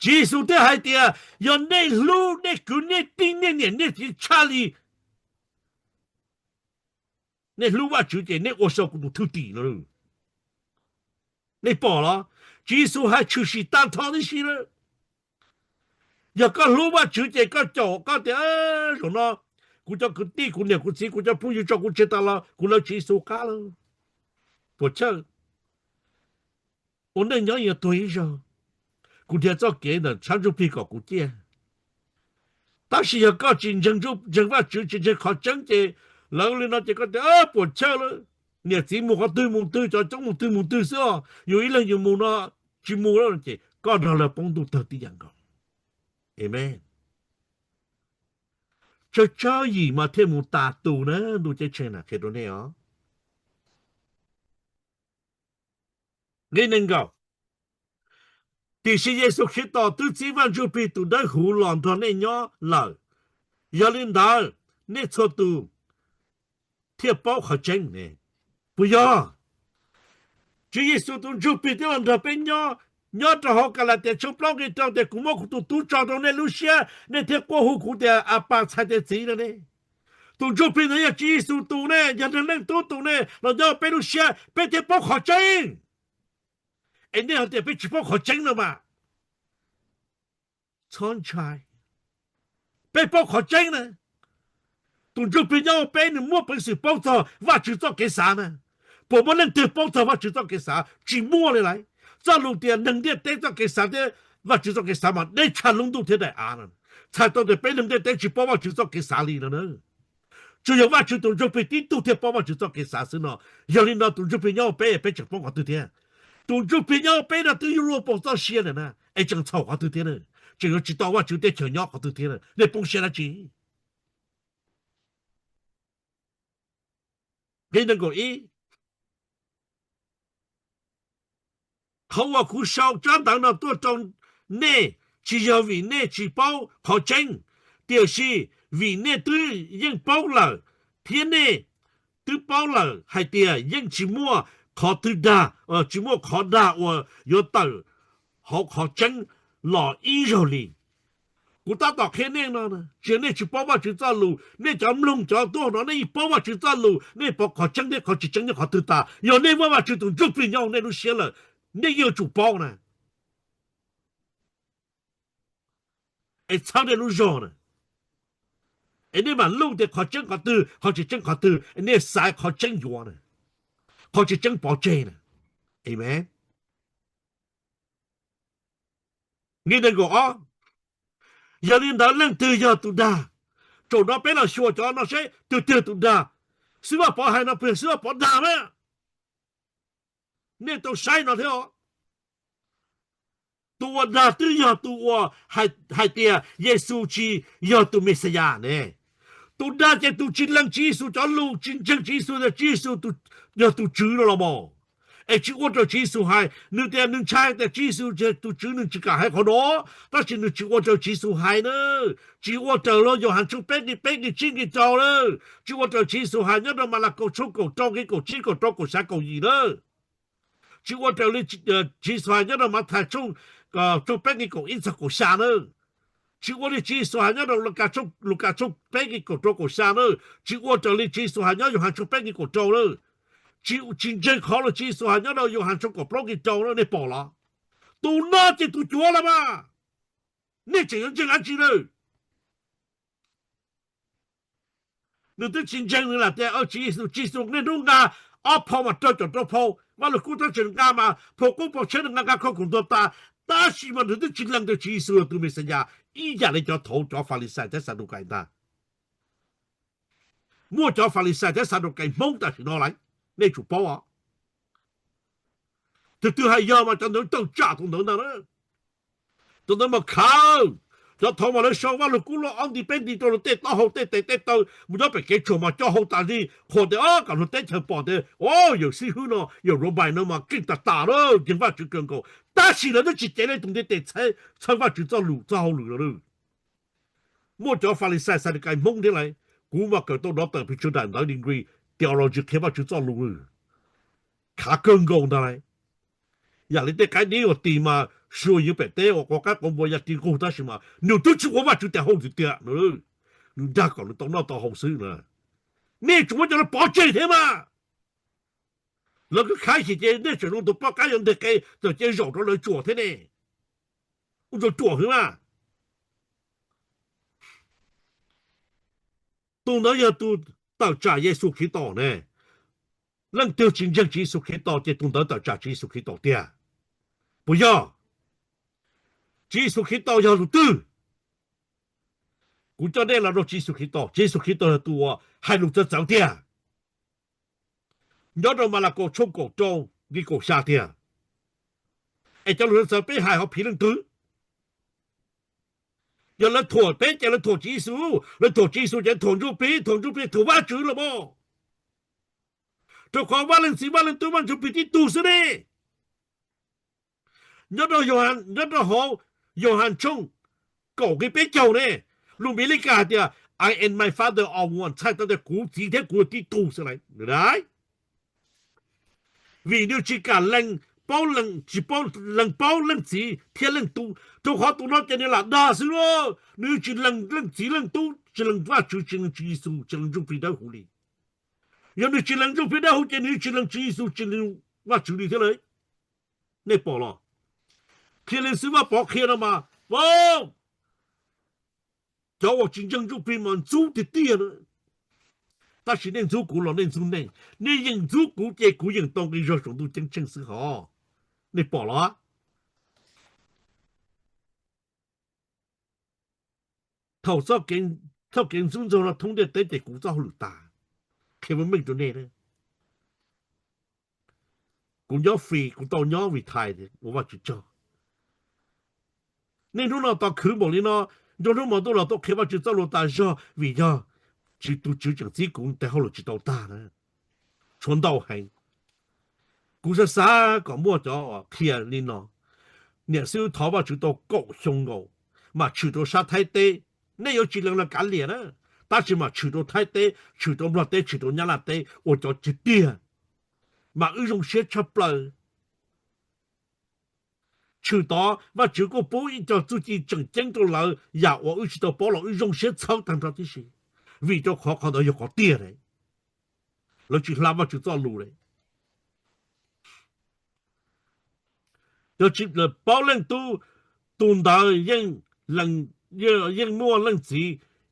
Tswv Yexus thiaj hais tias yog nej hlub nej kwv nej tij nej niam nej txiv tshaj li nej hlub Vajtswv ces nej ua sau kuv tus thwj tim no. Nej pom los? Tswv Yexus hais tshwm sim tag nrho tib si lawm. Yog koj hlub Vajtswv ces koj caum koj tias, zaum no kuv cov kwv tij kuv niam kuv txiv kuv cov phooj ywg tso kuv tseg tas los kuv lawv Tswv Yexus qab lawm. Puas chawj? Ua neej nyob yuav tuag ib zaug, kuv dhia txoj kev ntawm sab ntsuj plig kom kuv ciaj. Tab sis yog koj tsis ntseeg Vajtswv tsis ntseeg qhov tseeb ces lawv li no ces koj tias puas chawj lawm, niam txiv mus qhov twg mus twg cov coob mus twg mus twg xwb os, yus ib leeg yus mus no tsis mus lawm ces koj nrog lawv poob ntuj tawg tib yam nkaus. Amen. Tsawg tsawg yim mas thiaj mus tas tus na ntuj ceeb tsheej na qhia rau nej os. Nqe nees nkaum, tiam sis Yexus Khetos twb txib Vaj Ntsuj Plig tus Dawb Huv los nrog nej nyob lawm, yog li ntawd nej txhua tus thiaj paub qhov tseeb ne. Puas yog? Tswv Yexus tus Ntsuj Plig twb los nrog peb nyob, nyob rau hauv Kalatias tshooj plaub nqe rau tias kuv muab kuv tus tub tso rau nej lub siab nej thiaj quaj hu kuv tias Apas txhais tes txiv no ne. Tus Ntsuj Plig ntawd yog Tswv Yexus tus ne, yog Neeg Leej Tub tus ne los nyob peb lub siab peb thiaj paub qhov tseeb. Es nej hais tias peb tsis paub qhov tseeb no mas txhob ntshai, peb paub qhov tseeb na. Tus Ntsuj Plig nyob hauv peb nws muaj peev xwm paub txog Vajtswv txoj kev xav na. Puas muaj leej twg paub txog Vajtswv txoj kev xav? Tsis muaj li lauj. Txoj lus tias neeg ntiaj teb txoj kev xav thiab Vajtswv txoj kev xav mas deb tshaj lub ntuj thiab daim av no, txhais tau tias peb neeg ntiaj teb tsis paub Vajtswv txoj kev xav li no na. Tsuas yog Vajtswv tus Ntsuj Plig tib tug thiaj paub Vajtswv txoj kev xav xwb no. Yog li no tus Ntsuj Plig nyob hauv peb peb tseem paub qhov twg thiab? Tus Ntsuj Plig nyob hauv peb no twb yuav luag paus txoj sia ntawm na, es tseem txhaum qhov twg thiab na? Tseem yuav tsis tau Vajtswv teb chaws nyob qhov twg thiab na? Nej poob siab dab tsi? Nqe nees nkaum ib, qhov uas kuv sau tsab ntawv no tuaj rau nej tsis yog vim nej tsis paub qhov tseeb, tiam sis vim nej twb yeej paub lawm, thiab nej twb paub lawm hais tias yeej tsis muaj qhov twg dag, tsis muaj qhov dag uas yuav tawm hauv qhov tseeb los ib zaug li. Kuv tab tom qhia nej no, tsis yog nej tsis paub Vajtswv txoj lus, nej cov mloog cov tuaj no nej yeej paub Vajtswv txoj lus, nej paub qhov tseeb thiab qhov tsis tseeb nyob qhov twg tas. Yog nej muaj Vajtswv tus Ntsuj Plig nyob hauv nej lub siab lawm, nej yuav tsum paub na. Es txhawb nej lub zog na, es nej mam luj tias qhov tseeb qhov twg, qhov tsis tseeb qhov twg, es nej xaiv qhov tseeb yuav na, qhov tsis tseeb pov tseg na. Amen. Nqe nees nkaum ob, yog li ntawd leej twg yog tus dag? Tsaum no peb los xyuas cov no seb twg twg tus dag. Xib Vaj Pov hais no puas yog Xib Vaj Pov dag mas? Nej tau saib no thiab os. Tus uas dag twb yog tus uas hais tias Yexus tsis yog tus Mexiyas ne. Tus dag ces tus tsis lees Tswv Yexus cov lus, tsis ntseeg Tswv Yexus tias Tswv Yexus yog tus Tswv no los mas, es tsis ua raws Tswv Yexus hais. Nws tias nws ntshai tias Tswv Yexus yog tus Tswv, nws tsis kam hais qhov no, tab sis nws tsis ua raws Tswv Yexus hais na. Tsis ua raws li Yauhas tshooj peb nqe peb nqe tsib nqe rau na. Tsis ua raws Tswv Yexus hais nyob rau Malakaus tshooj kaum rau nqe kaum tsib kaum rau kaum xya kaum yim na. Tsis ua raws li Tswv Yexus hais nyob rau Mathais tshooj peb nqe kaum ib txog kaum xya na. Tsis ua li Tswv Yexus hais nyob rau Lukas tshooj peb nqe kaum rau kaum xya na. Tsis ua raws li Tswv Yexus hais nyob Yauhas tshooj peb nqe kaum rau na. Tsis, tsis ntseeg qhov uas Tswv Yexus hais nyob rau Yauhas tshooj kaum plaub nqe rau na, nej pom los? Tus no ces tus cuav los mas. Nej tseem yuav ntseeg dab tsi lawm? Nws twb tsis ntseeg, nws lam tias Tswv Yexus, Tswv Yexus niaj hnub nqa ob phau mas raug caum rau phau, Vaj Lug Kub tab sis nqa mas phau qoob phau tshiab nws nqa nqa kho kaum ntuag tas. Tab sis mas nws twb tsis lees tias Tswv Yexus yog tus Mexiyas, ib yam li cov thaud cov Falixais thiab Xadukais ntag. Muaj cov Falixais thiab Xadukais Hmoob tam sim no lawm, nej tsum paub os. Tus twg hais yog mas cov ntawd tawm tsam tus ntawd ntag na. Tus ntawd mas khav, cov thaud mas lawv sau Vaj Lug Kub loj ob nti peb nti rau luag tej taub hau tej tes tej taw mus nyob pem kev tshuam mas co hau tas li, qhuas tias kom luag teb chaws pom tias o, yawm xib hwb no, yawm Robais no mas keej tas tas na, ntseeg Vajtswv kawg nkaus. Tab sis lawv twb tsis cev li tus ntiaj teb txhawb Vajtswv txoj lus txoj hauj lwm los. Muaj cov Falixais Xadukais Hmoob thiab lauj, kuv mas kawm tau doctor pes tsawg daim ntawv degree theology qhia Vajtswv txoj lus, khav kawg nkaus ntag lauj. Yam li tej qaib dib uas tis mas sua yeej pem teb ua quav qaib quav npua ya ti nqug tab sis mas nws twb tsis ua Vajtswv tes hauj lwm tiag no, nws dag kom nws tau noj tau haus xwb na. Nej tsum muab cov no pov tseg thiab mas. Lawv khav xim ces nej tseem zoo tus poj qaib yuav nteg qe txawm cia zaum rau lawv tsuam thiab ne. Ua rau ruam hwv mas. Tus ntawd yog tus tawm tsam Yexus Khetos ne. Leej twg tsis ntseeg Tswv Yexus Khetos ces tus ntawd tawm tsam Tswv Yexus Khetos tiag. Puas yog? Tswv Yexus Khetos yog tus twg? Kuv coj nej los rau Tswv Yexus Khetos. Tswv Yexus Khetos yog tus uas hais lus txawv txawv tiag. Nyob rau Malakaus tshooj kaum rau nqe kaum xya tiag. Es cov lus txawv txawv peb hais ho phiv leej twg? Yog lawv thuam peb ces lawv thuam Tswv Yexus, lawv thuam Tswv Yexus ces thuam Ntsuj Plig, thuam Ntsuj Plig, thuam Vajtswv los mas. Rau qhov Vaj Leej Txiv, Vaj Leej Tub, Vaj Ntsuj Plig tib tug xwb ne. Nyob rau, nyob rau hauv Yauhas tshooj kaum nqe peb caug ne, lus Mes Lis Kas hais tias I and my Father are one, txhais tau tias kuv Txiv thiab kuv tib tug xwb lauj. Vim nws tsis kam lees, paub, tsis paub, lees paub Leej Txiv thiab Leej Tub, rau qhov tus no ces nws lam dag xwb lauj. Nws tsis lees Leej Txiv Leej Tub, tsis lees Vajtswv, tsis lees Tswv Yexus, tsis lees Ntsuj Plig Dawb Huv li. Yog nws tsis lees Ntsuj Plig Dawb Huv ces nws tsis lees Tswv Yexus, tsis lees Vajtswv li thiab lauj. Nej pom los? Qhia li Xib Vaj Pov qhia no mas, cov uas tsis ntseeg Ntsuj Plig mas ntxub tiag tiag na. Tab sis nej ntxub kuv los nej ntxub nej, nej yeem ntxub kuv ces kuv yeem tau nqi zog saum ntuj ceeb tsheej xwb hos. Nej pom los? Thaum txoj kev ntxub ntxaug no thoob ntiaj teb ces kuv txoj hauj lwm tas. Qhia meej meej rau nej, kuv nyob free, kuv tau nyob vim tais ua Vajtswv tsaug. Niaj hnub no tos khwv npaum li no, nruab hnub hmo ntuj los tuaj qhia Vajtswv txoj lus tas zog vim yog tus Tswv tseem txib kuv tes hauj lwm tsis tau tag na. Tshuav ntau heev. Kuv xav xav kom muaj cov qhia li no. Niam xib hwb thov Vajtswv tau kaum xyoo nkaus, mam tshwm rau sab Thaib teb. Nej yuav tsis lees los kav liam na, tab sis mam tshwm rau Thaib teb, tshwm rau Nplog teb, tshwm rau Nyab Laj teb ua cov tiag tiag, mas wb zoo siab tshaj plaws. tshwm tod Vajtswv kuj pub ib co txuj ci tseem ceeb rau lawv, yam uas wb tsis tau paub los wb zoo siab txhawb tag nrho tib si, vim rau qhov qhov ntawd yog qhov tiag ne. Lawv tsis hla Vajtswv txoj lus li. Yog tsis paub leej tub, tus ntawd yeej muaj leej txiv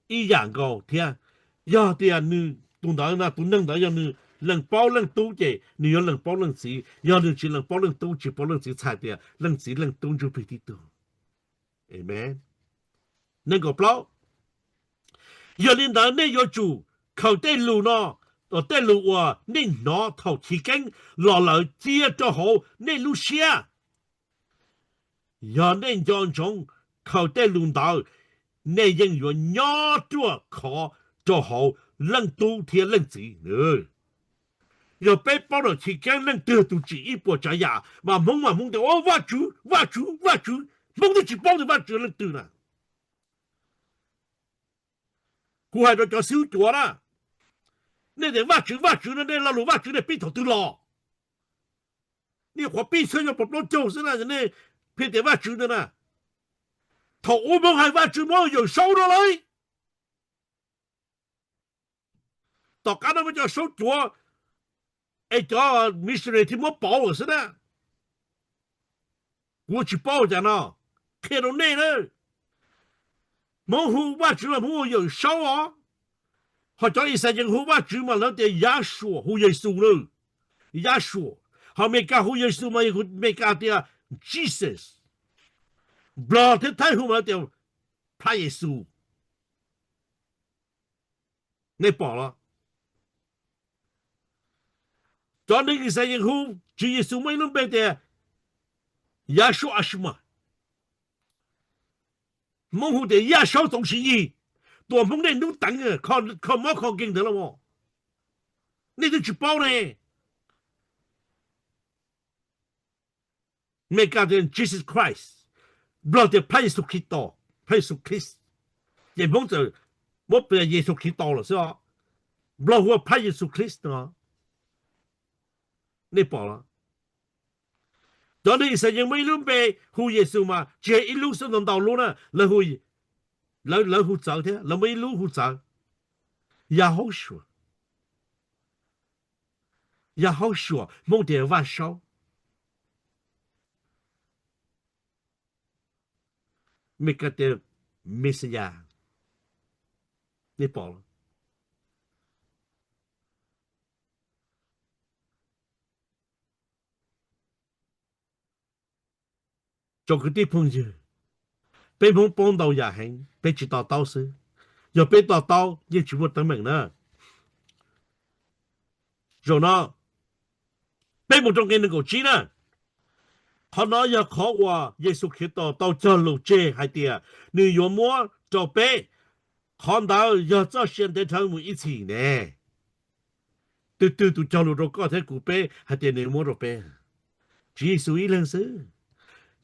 ib yam nkaus thiab. Yog tias nws, tus ntawd no, tus neeg ntawd yog nws lees paub leej tub ces nws yuav lees paub leej txiv. Yog nws tsis lees paub leej tub, tsis paub leej txiv, txhais tias leej txiv leej tub ntsuj plig tib tug. Amen. Nees nkaum plaub. Yog li ntawd nej yuav tsum khaws tej lus no, tej lus uas nej hnov thaum chiv keeb los lawm cia rau hauv nej lub siab. Yog nej nco ntsoov khaws tej lus ntawd, nej yeej yuav nyob ruaj khov rau hauv leej tub thiab leej txiv. Yog peb paub lawm chiv keeb leej twg tus tsim ib puas tsav yam, mas Hmoob mas Hmoob tias, Au, Vajtswv, Vajtswv, Vajtswv. Hmoob twb tsis paub tias Vajtswv leej twg na. Kuv hais rau cov xib hwb cuav na, nej tias Vajtswv, Vajtswv no, nej lo lus Vajtswv nej pib thaum twg los? Nej qhuav pib txhiab xyoo plaub caug xwb na, nej pheej tias Vajtswv ntawd na. Thaum ub Hmoob hais Vajtswv muab Yawm Saub rau lawm. Tom qab no muab cov Saub cuav es cov missionary thiaj muab pauv lawm xwb na. Kuv tsis paub cas no, qhia rau nej na. Hmoob hu Vajtswv mas Hmoob hu Yawm Saub os. Ho cov Ixayees hu Vajtswv mas lawv tias Yahshua, hu Yexus na, Yahshua. Ho Meskas hu Yexus mas Meskas tias Jesus. Nplog thiab Thaib hu mas lawv tias Phab Yexus. Nej pom los? Cov neeg Ixayees hu Tswv Yexus muaj ib lub npe tias Yahshua Ashima. Hmoob hu tias Yaj Saub Txoov Siv Yig, tua Hmoob nej hnub teev, kho mob kho nkeeg ntawd los mas. Nej twb tsis paub ne. Meskas tias Jesus Christ, Nplog tias Phab Yexus Khetos, Phab Yexus Khrist. Ces Hmoob txawm muab tias Yexus Khetos lawm xwb os. Nplog hu ua Phab Yexus Khrist no. Nej pom los? Cov neeg Ixayees muaj ib lub npe hu Yexus mas tsis yog ib lub xwb, ntau ntau lub na. Lawv hu txawv thiab, lawv muaj ib lub hu txawv, Yahaushua. Yahaushua, Hmoob tias Vaj Saub. Meskas tias Messiah. Nej pom los? Tsoom kwv tij phooj ywg, peb Hmoob paub ntau yam heev, peb tsis to taub xwb. Yog peb to taub yeej tsis muaj teeb meem na. Zaum no peb mus rau nqe nees nkaum tsib na. Qhov no yog qhov uas Yexus Khetos tau cog lus tseg hais tias nws yuav muab rau peb. Qhov ntawd yog txoj sia ntev dhawv mus ib txhis ne. Twg twg tus cog lus rau koj thiab kuv peb hais tias nws muab rau peb? Tswv Yexus ib leeg xwb.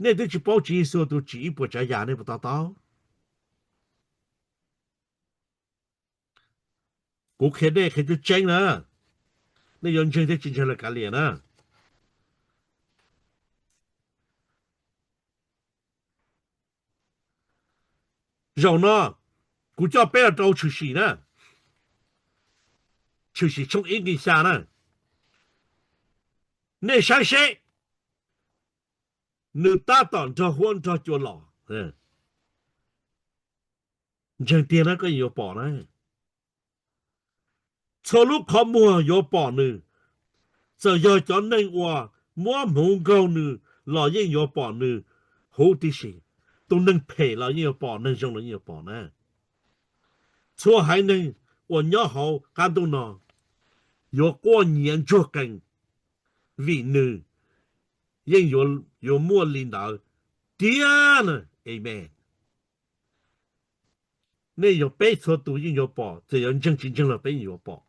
Nej twb tsis paub Tswv Yexus tus tsim ib puas tsav yam, nej puas to taub? Kuv qhia nej qhia tseeb tseeb na, nej yuav ntseeg thiab tsis ntseeg los kav liam na. Zaum no kuv coj peb los rau Tshwm Sim na, Tshwm Sim tshooj ib nqe xya na. Nej saib seb, nws tab tom nrog huab nrog cua los. Ntseeg tiag na koj yuav pom na. Txhua lub qhov muag yuav pom nws. Txawm yog cov neeg uas muab hmuv nkaug nws los yeej yuav pom nws huv tib si. Tus neeg phem los yeej yuav pom, neeg zoo los yeej yuav pom na. Txhua haiv neeg uas nyob hauv qab ntuj no yuav quaj nyiav ntsuag qees vim nws yeej yuav muaj li ntawd tiag na. Amen. Nej yog peb txhua tus yeej yuav pom, txawm yuav ntseeg tsis ntseeg los peb yeej yuav pom.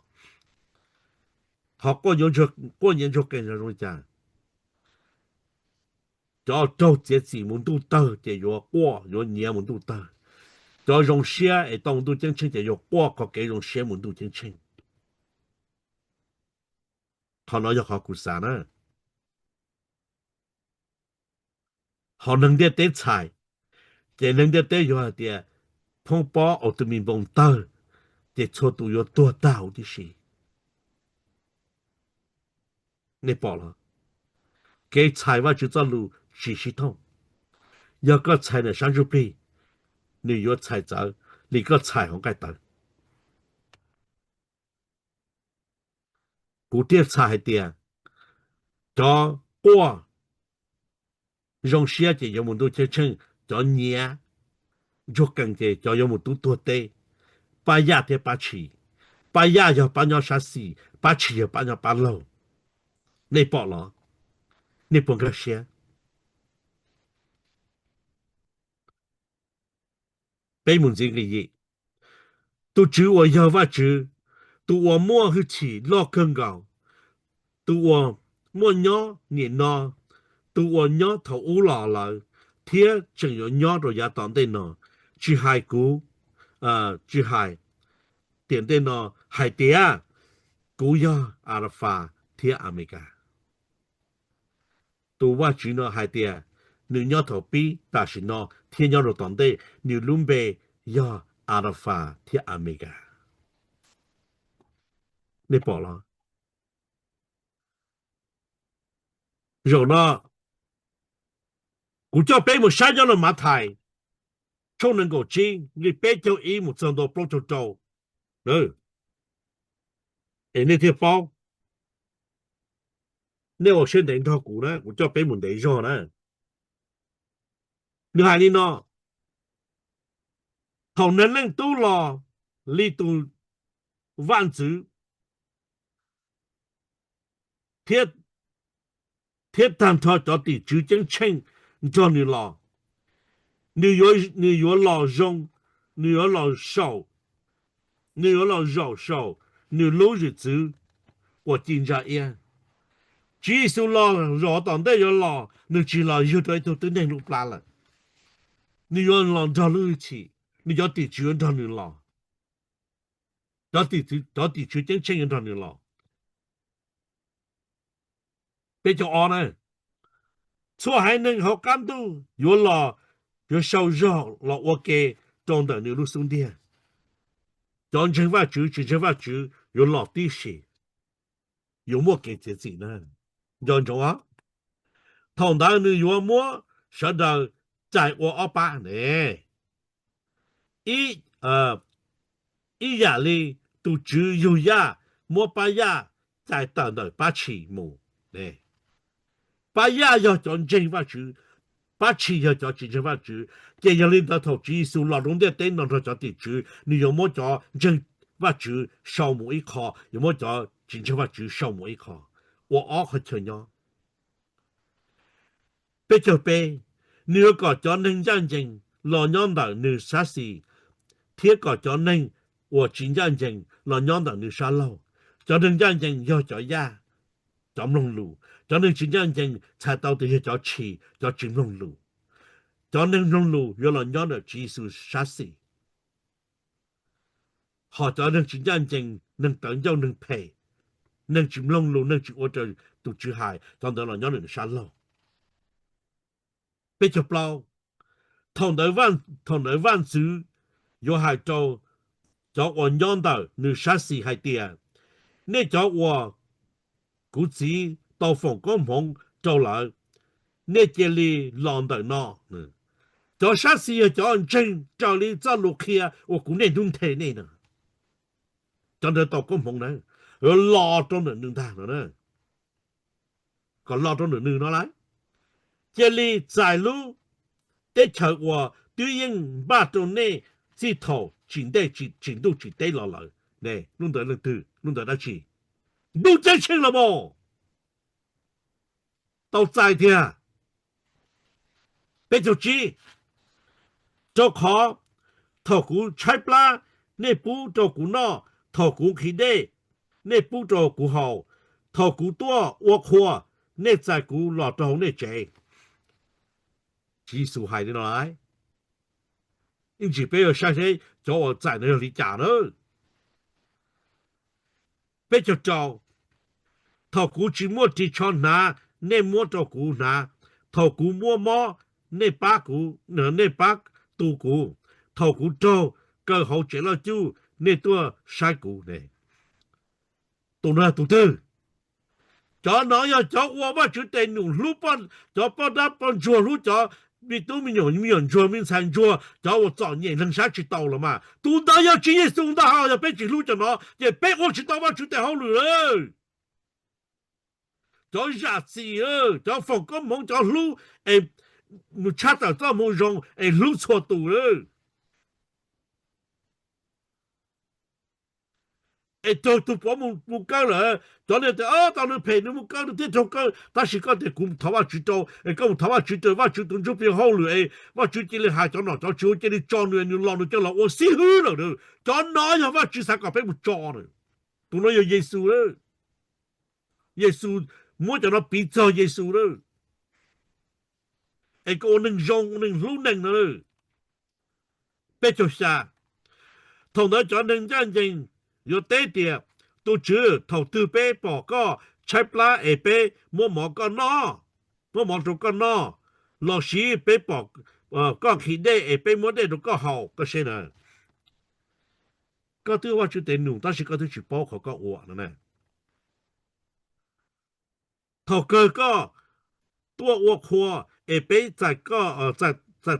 Qhov quaj nyiav ntsuag qees zoo li cas? Cov raug txiav txim mus ntuj tawg ces yuav quaj yuav nyiav mus ntuj tawg. Cov zoo siab es tau ntuj ceeb tsheej ces yuav quaj qhov kev zoo siab mus ntuj ceeb tsheej. Qhov no yog qhov kuv xav na. Ho neeg ntiaj teb txhais, ces neeg ntiaj teb yuav hais tias, phoob pob ua tus me npoo tawg, ces txhua tus yuav tuag tag huv tib si. Nej pom los? Kev txhais Vajtswv txoj lus tsis sib thooj. Yog koj txhais ntawm sab ntsuj plig, nws yuav txhais txawv li koj txhais hauv nqaij tawv. Kuv thiaj txhais hais tias, cov quaj zoo siab ces yuav mus ntuj ceeb tsheej, cov nyiav ntsuag qees ces cov yuav mus tub tuag teb. Pab Yaj thiab Pab Tshis. Pab Yaj yog pab nyob sab xis, Pab Tshis yog pab nyob pab laug. Nej pom los? Nej puas nkag siab? Peb mus ntxiv nqe yim. Tus Tswv uas yog Vajtswv, tus uas muaj hwj chim loj kawg nkaus, tus uas muaj nyob nim no, tus uas nyob thaum ub los lawm, thiab tseem yuav nyob rau yav tom ntej no, tsis hais kuv, tsis hais tiam ntej no, hais tias, kuv yog Alafas thiab Amelikas. Tus Vajtswv no hais tias, nws nyob thaum pib, tam sim no, thiab nyob rau tom ntej, nws lub npe yog Alafas thiab Amelikas. Nej pom los? Zaum no, kuv coj peb mus saib nyob rau Mathais tshooj nees nkaum tsib nqe peb caug ib mus txog ntua plaub caug rau. Es nej thiaj paub, nej ua siab ntev nrog kuv na, kuv coj peb mus ntev zog na. Nws hais li no: Thaum Neeg Leej Tub los li tus vaj ntxwv, thiab tag nrho cov tim tswv ceeb tsheej nrog nws los, nws yuav los zoo, nws yuav los saum, nws yuav los zaum saum nws lub zwm txwv uas ci ntsa iab. Tswv Yexus los zaum tom ntej yuav los, nws tsis los yug rau ib tug tib neeg lub plab lawm. Nws yuav los nrog lub hwj chim, nws cov tim tswv yuav nrog nws los, cov tim tswv ceeb tsheej yuav nrog nws los. Peb caug ob na, txhua haiv neeg hauv qab ntuj yuav los, yuav sau zog los ua ke rau ntawm nws lub xub ntiag. Cov ntseeg Vajtswv, tsis ntseeg Vajtswv yuav los tib si, yuav muaj kev txiav txim na. Nco ntsoov os, thaum ntawd nws yuav muab sawv daws cais ua ob pab ne. Ib yam li tus tswv yug yaj muab pab yaj cais tawm ntawm pab tshis mus. Pab yaj yog cov ntseeg Vajtswv, pab tshis yog cov tsis ntseeg Vajtswv. Ces yog li ntawd thaum Tswv Yexus los rau ntiaj teb no nrog cov tim tswv, nws yuav muab cov ntseeg Vajtswv sau mus ib qho, yuav muab cov tsis ntseeg Vajtswv sau mus ib qho, ua ob qhov chaw nyob. Peb caug peb, nws yuav kom cov neeg ncaj ncees los nyob ntawm nws sab xis, thiab kom cov neeg uas tsis ncaj ncees los nyob ntawm nws sab laug. Cov neeg ncaj ncees yog cov yaj, cov mloog lus. Cov neeg tsis ncaj ncees txhais tau tias yog cov tshis, cov tsis mloog lus. Cov neeg mloog lus yuav los nyob ntawm Tswv Yexus sab xis. Ho cov neeg tsis ncaj ncees, neeg tawv ncauj, neeg phem, neeg tsis mloog lus, neeg tsis ua raws tus Tswv hais, cov ntawd los nyob ntawm nws sab laug. Peb caug plaub, thaum ntawd vaj ntxwv yuav hais rau cov uas nyob ntawm nws sab xis hais tias, nej cov uas kuv Txiv tau foom koob hmoov rau lawm, nej cia li los ntawm no. Cov sab xis yog cov ntseeg raws li txoj lus qhia uas kuv niaj hnub nthe nej no. Cov ntawd tau koob hmoov na, los rau ntawm nws ntag no, kom los rau ntawm nws no lawm. Cia li txais lub teb chaws uas twb yeej npaj rau nej txij thaum tsim ntej tsim ntuj tsim teb los lawm. Lub ntawd leej twg? Lub ntawd dab tsi? Ntuj ceeb tsheej los mas tau txais tiag. Peb caug tsib, rau qhov thaum kuv tshaib plab, nej pub rau kuv noj, thaum kuv nqhis dej, nej pub rau kuv haus, thaum kuv tuaj ua qhua, nej txais kuv los rau hauv nej tsev. Tswv Yexus hais li no lawm. Ib ntsis peb yuav saib seb cov uas txais no yog li cas na. Peb caug rau, thaum kuv tsis muaj ris tsho hnav, nej muab rau kuv hnav, thaum kuv muaj mob, nej pab kuv, nej pab tu kuv. Thaum kuv raug kaw hauv tsev loj cuj, nej tuaj saib kuv ne. Tus no tus twg? Cov no yog cov ua Vajtswv tes num, hlub cov poj dab poj ntsuag, hlub cov me tub me nyuam, me nyuam ntsuag me ntxhais ntsuag, cov uas txom nyem neeg saib tsis taus los mas. Tus ntawd yog Tswv Yexus ntag. Yog peb tsis hlub cov no ces peb ua tsis tau Vajtswv tes hauj lwm lawm. Cov zam txim, cov foom koob hmoov, cov hlub es mus tshaj tawm txoj moo zoo es hlub txhua tus lawm. Es raug tug pov mus kaw lawm, cov niag tias tau nws phem nws mus kaw nws thiaj raug kaw, tab sis koj tias kuv thov Vajtswv rau, es koj mus thov Vajtswv rau Vajtswv tus ntsuj plig hauj lwm es Vajtswv cia li hais cov nom cov tswv cia li tso nws, nws los nws coj los ua xib hwb lawm. Cov no yog Vajtswv xav kom peb mus tso na. Tus no yog Yexus lawm. Yexus, muab cov no piv txog Yexus lawm. Es koj ua neeg zoo, ua neeg hlub neeg no. Peb caug xya. Thaum ntawd cov neeg ncaj ncees yuav teb tias, tus Tswv, thaum twg peb pom koj tshaib plab es peb muab mov koj noj, muab mov rau koj noj, lossis peb pom koj nqhis dej es peb muab dej rau koj haus? Koj saib na, koj twb ua Vajtswv tes num tab sis koj twb tsis paub qhov koj ua no na. Thaum kawg koj tuaj ua qhua es peb txais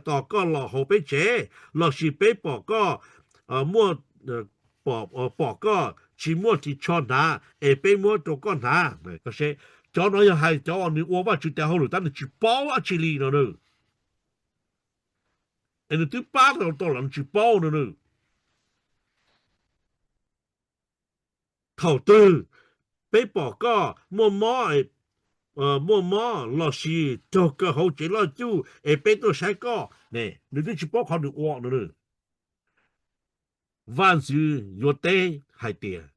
tos koj los hauv peb tsev, lossis peb pom koj muaj, pom koj tsis muaj ris tsho hnav es peb muab rau koj hnav? Cov no yog hais cov uas nws ua Vajtswv tes hauj lwm tab nws tsis paub dab tsi li no na. Es nws twb pab tau los nws tsis paub no na. Thaum twg peb pom koj muaj mob, muaj mob lossis raug kaw hauv tsev loj cuj es peb tuaj saib koj ne? Nws twb tsis paub qhov nws ua no. Vaj ntxwv yuav teb hais tias,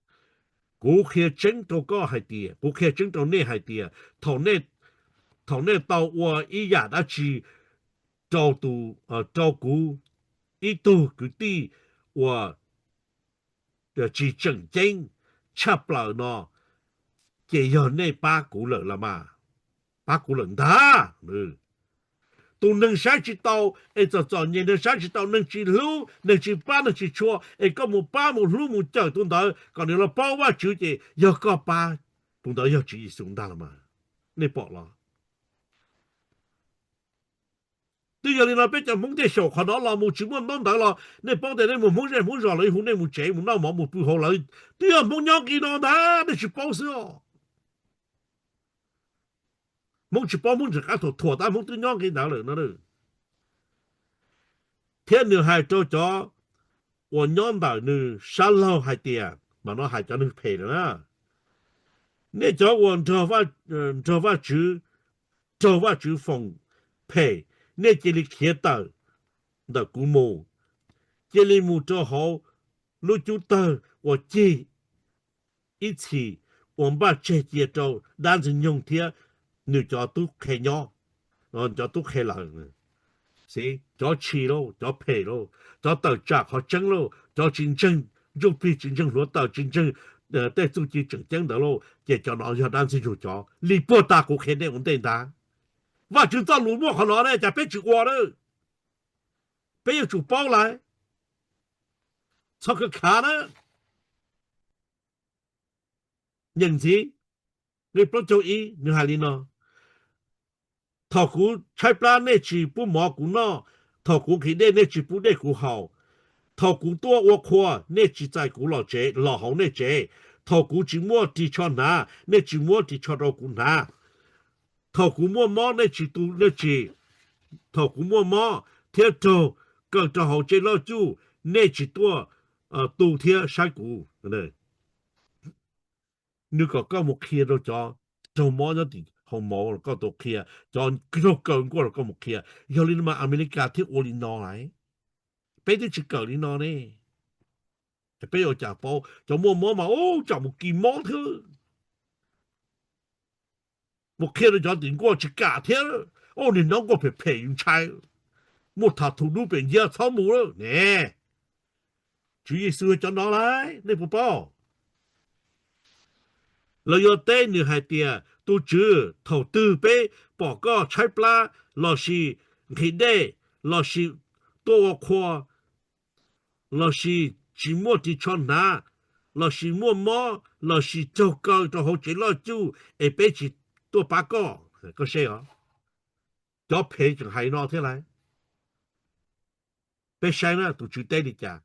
kuv qhia tseeb rau koj hais tias, kuv qhia tseeb rau nej hais tias, thaum nej tau ua ib yam dab tsi rau, rau kuv ib tug kwv tij uas tsis tseem ceeb tshaj plaws no, ces yog nej pab kuv lawm los mas, pab kuv lawm ntag. Tus neeg saib tsis taus es txom txom nyem, neeg saib tsis taus, neeg tsis hlub, neeg tsis pab, neeg tsis tshua, es koj mus pab mus hlub mus cawm tus ntawd kom nws los paub Vajtswv ces yog koj pab, tus ntawd yog Tswv Yexus ntag los mas. Nej pom los? Twb yog li no peb cov Hmoob thiaj xyaum qhov no los mus tsis muaj ntaub ntawv los nej paub tias nej mus Hmoob zej Hmoob zos lawv hu nej mus tsev mus noj mov mus pw hauv lawv, twb yog Hmoob nyob nqi no ntag nej tsis paub xwb os. Hmoob tsis paub, Hmoob tsis qab thuam thuam tab Hmoob twb nyob nqi ntawd lawm no. Thiab nws hais rau cov uas nyob ntawm nws sab laug hais tias, mas no hais cov neeg phem lawm na, nej cov uas nrog Vajtswv, raug Vajtswv foom phem, nej cia li khiav tawm ntawm kuv mus, cia li mus rau hauv lub cub tawg uas cig ib txhis uas npaj tseg cia rau dab ntxwg nyoog thiab nws cov tub qhe nyob, cov tub qhe lawm, cov tshis lauj, cov phem lauj, cov tawm tsam qhov tseeb lauj, cov tsis ntseeg ntsuj plig, tsis ntseeg hluav taws, tsis ntseeg tej txuj ci tseem ceeb ntawd lauj, ces cov no yog dab ntxwg nyoog cov li puag ta kuv qhia nej ua ntej ntag. Vajtswv txoj lus muaj qhov no ne, cas peb tsis ua na? Peb yuav tsum paub lawm, txhob khav khav na. Nyeem ntxiv, nqe plaub caug ib nws hais li no: Thaum kuv tshaib plab nej tsis pub mov kuv noj, thaum kuv nqhis dej nej tsis pub dej kuv haus, thaum kuv tuaj ua qhua nej tsis txais kuv los tsev, los hauv nej tsev, thaum kuv tsis muaj ris tsho hnav nej tsis muab ris tsho rau kuv hnav, thaum kuv muaj mob nej tsis tu, nej tsis, thaum kuv muaj mob thiab raug kaw rau hauv tsev loj cuj nej tsis tuaj tu thiab saib kuv. Nws kom koj mus qhia rau cov raug mob nyob tim hoo mov los koj tau qhia, cov raug kaw nkuaj los koj mus qhia. Yog li no mas Amelikas thiaj ua li no lawm. Peb twb tsis kawm li no ne, peb ua cas paub. Cov muaj mob mas ub tsam mus kis mob thiab, mus qhia rau cov tim nkuaj tsis kam thiab. Ub, niag nyob nkuaj phem phem yus ntshai, muaj tham thum dub pem nciab txhob mus lawm ne. Tswv Yexus cov no lawm, nej puas paub? Lawv yuav teb nws hais tias, tus Tswv, thaum twg peb pom koj tshaib plab lossis nqhis dej, lossis tuaj ua qhua, lossis tsis muaj ris tsho hnav, lossis muaj mob, lossis raug kaw rau hauv tsev loj cuj es peb tsis tuaj pab koj. Koj saib os, cov phem tseem hais no thiab lauj. Peb saib na tus Tswv teb li cas.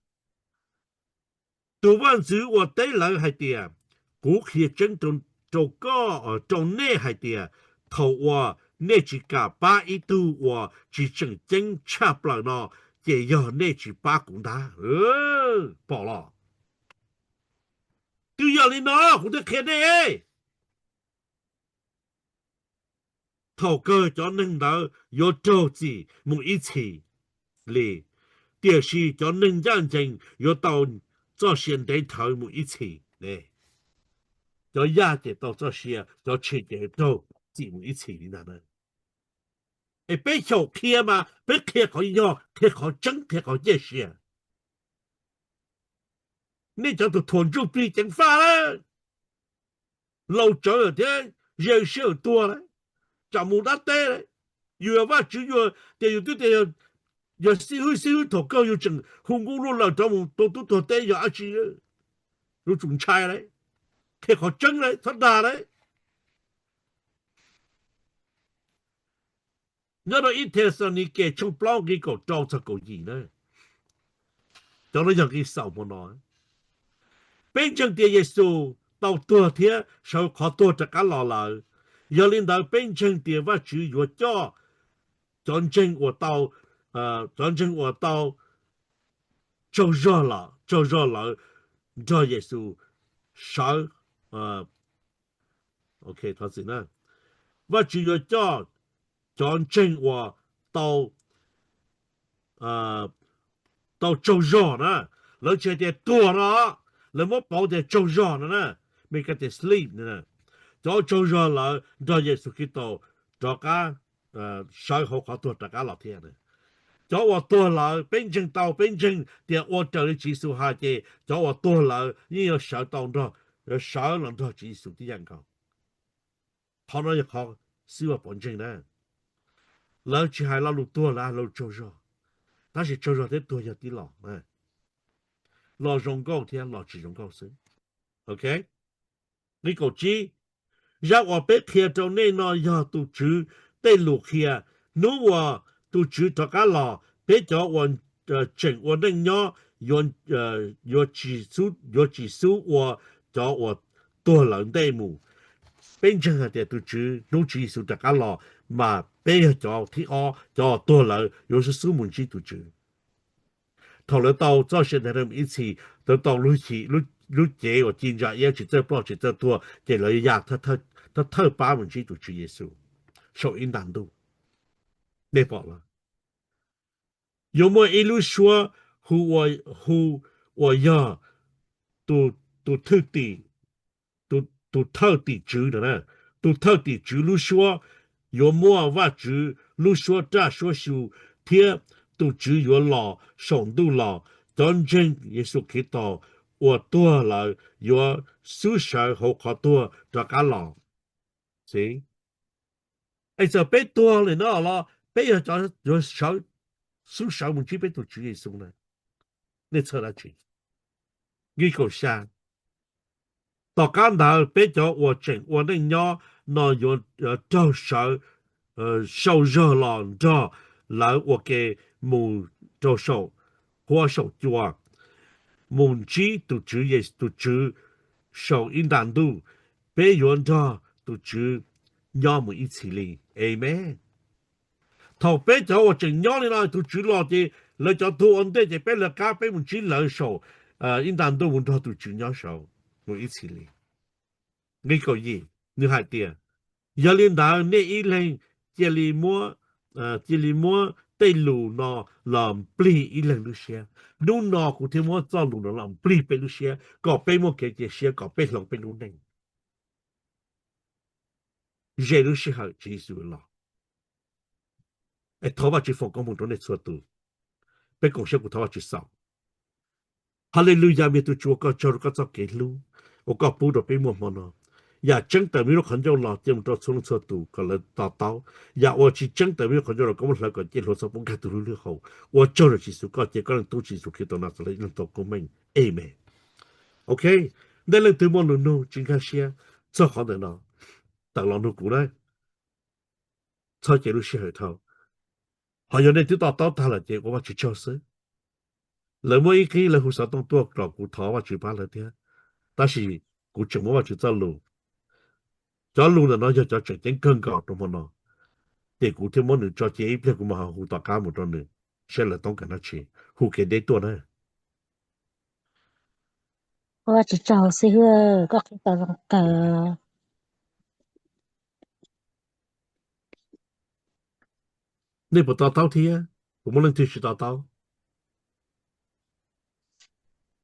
Tus vaj ntxwv uas teb lawv hais tias, kuv qhia tseeb rau koj, rau nej hais tias, thaum uas nej tsis kam pab ib tug uas tsis tseem ceeb tshaj plaws no, ces yog nej tsis pab kuv ntag. Pom los? Twb yog li no kuv thiaj qhia nej. Thaum kawg cov neeg ntawd yuav raug txim mus ib txhis li, tiam sis cov neeg ncaj ncees yuav tau txoj sia ntev dhawv mus ib txhis. Cov yaj ces tau txoj sia, cov tsheej ces raug txim mus ib txhis li ntag na. Es peb xyaum qhia mas peb qhia qhov yog, qhia qhov tseeb, qhia qhov ciaj sia. Nej cov tus thuam ntsuj plig ceev faj lawm, laus tsawv lawm thiab ze sij hawm tuag lawm, tsam mus dab teb lawm. Yus yog Vajtswv, yus tias yus twb tias yog xib hwb, xib hwb thaum kawg yus tseem hu nkauj luj lawm rov mus rau tub tuag teb yog dab tsi? Yus tsum ntshai lawm, qhia qhov tseeb lawm, txhob dag lawm. Nyob rau ib Thexalaunikes tshooj plaub nqi kaum rau txog kaum yim na, cov no yog nqi xaus hmo no. Peb ntseeg tias Yexus tau tuag thiab sawv qhov tuag rov qab los lawm. Yog li ntawd peb ntseeg tias Vajtswv yuav coj cov ntseeg uas tau, cov ntseeg uas tau tsaug zog los, tsaug zog lawm nrog Yexus sawv. Ok, thov txim na. Vajtswv yuav coj cov ntseeg uas tau, tau tsaug zog na, lawv tsis hais tias tuag no, lawv muab pauv tias tsaug zog no na, Mev kas tias sleep no na. Cov tsaug zog lawm nrog Yexus Khetos rov qab sawv hauv qhov tuag rov qab los thiab. Cov uas tuag lawm peb ntseeg tau, peb ntseeg tias ua raws li Tswv Yexus hais ces cov uas tuag lawm yeej yuav sawv tau nrog, yuav sawv los nrog Tswv Yexus tib yam nkaus. Qhov no yog qhov xib hwb Pov ntseeg na. Lawv tsis hais lo lus tuag, lawv hais lo lus tsaug zog. Tab sis tsaug zog thiab tuag yog tib los, los zoo nkauj thiab los tsis zoo nkauj xwb. Ok, nqi kaum tsib. Zaj uas peb qhia rau nej no yog tus Tswv tej lus qhia. Hnub uas tus Tswv rov qab los, peb cov uas tseem ua neej nyob yuav tsis xub ua cov uas tuag lawm ntej mus. Peb ntseeg hais tias tus Tswv, hnub Tswv Yexus rov qab los mas peb yog cov thib ob, cov uas tuag lawm yuav xub xub mus ntsib tus Tswv. Thaum lawv tau txoj sia ntev dhawv mus ib txhis, lawv tau lub cev uas ci ntsa iab tsis txawj ploj tsis txawj tuag, ces lawv ya thawj thawj pab mus ntsib tus Tswv Yexus saum ib nta ntuj. Nej pom los? Yuav muaj ib lub suab hu uas yog tus thawj tim tswv no na. Tus thawj tim tswv lub suab yuav muaj Vajtswv lub suab raj suab xyu, thiab tus Tswv yuav los saum ntuj los. Cov ntseeg Yexus Khetos uas tuag lawm yuav xub sawv hauv qhov tuag rov qab los. Es txawm peb tuag lawm no los peb yog cov yuav sawv, xub sawv mus ntsib peb tus Tswv Yexus na. Nej txhawj dab tsi? Nqi kaum xya. Tom qab ntawd peb cov uas tseem ua neej nyob no yuav raug sawv sau zog los nrog lawv ua ke mus rau saum huab saum cua, mus ntsib tus Tswv, tus Tswv saum ib nta ntuj. Peb yuav nrog tus Tswv nyob mus ib txhis li. Amees. Thaum peb cov uas tseem nyob li no tus Tswv los ces lawv cov tuag ua ntej ces peb lawv qab peb mus ntsib lawv saum ib nta ntuj mus nrog tus Tswv nyob saud mus ib txhis li. Nqi kaum yim, nws hais tias, yog li ntawd nej ib leeg cia li muab, cia li muab tej lus no los nplig ib leeg lub siab. Hnub no kuv thiaj muab txoj lus no los nplig peb lub siab kom peb muaj kev cia siab, kom peb hloov peb lub neej, ze lub sij hawm Tswv Yexus los. Es thov Vajtswv foom koob hmoov rau nej txhua tus. Peb koom siab kuv thov Vajtswv xaus. Haleluyas, me tus Tswv, ua koj tsaug rau koj txoj kev hlub uas koj pub rau peb muaj hmo no. Yam tseeb tawm me lub qhov ncauj los cia mus rau txhua leej txhua tus kom lawv to taub. Yam uas tsis tseeb tawm me lub qhov ncauj los koj muab hlawv kom cia hlua txhob pub nkag tus hlwb hlwb haus. Ua tsaug rau Tswv Yexus, koj cia koj leej tub Tswv Yexus Khetos Naxales leej tau koob meej. Amees. Ok, nej leej twg muaj lus nug tsis nkag siab txog qhov ntawm no, tawm los nug kuv na. Txhob cia lub sij hawm dhau. Ho yog nej twb to taub tag lawm ces ua Vajtswv tsaug xwb. Lawv muaj ib qib lawv hu xov tooj tuaj kom kuv thov Vajtswv pab lawv thiab, tab sis kuv tseem muab Vajtswv txoj lus, cov lus ntawm no yog cov tseem ceeb kawg nkaus rau hmo no, ces kuv thiaj muab nws tso cia ib pliag kuv mam ho hu tom qab mus rau nws saib lawv toob kas dab tsi, hu kev deb tuaj na. Ua Vajtswv tsaug xwb, koj qhia tau zoo kawg. Nej puas to taub thiab? Puas muaj leej twg tsis to taub?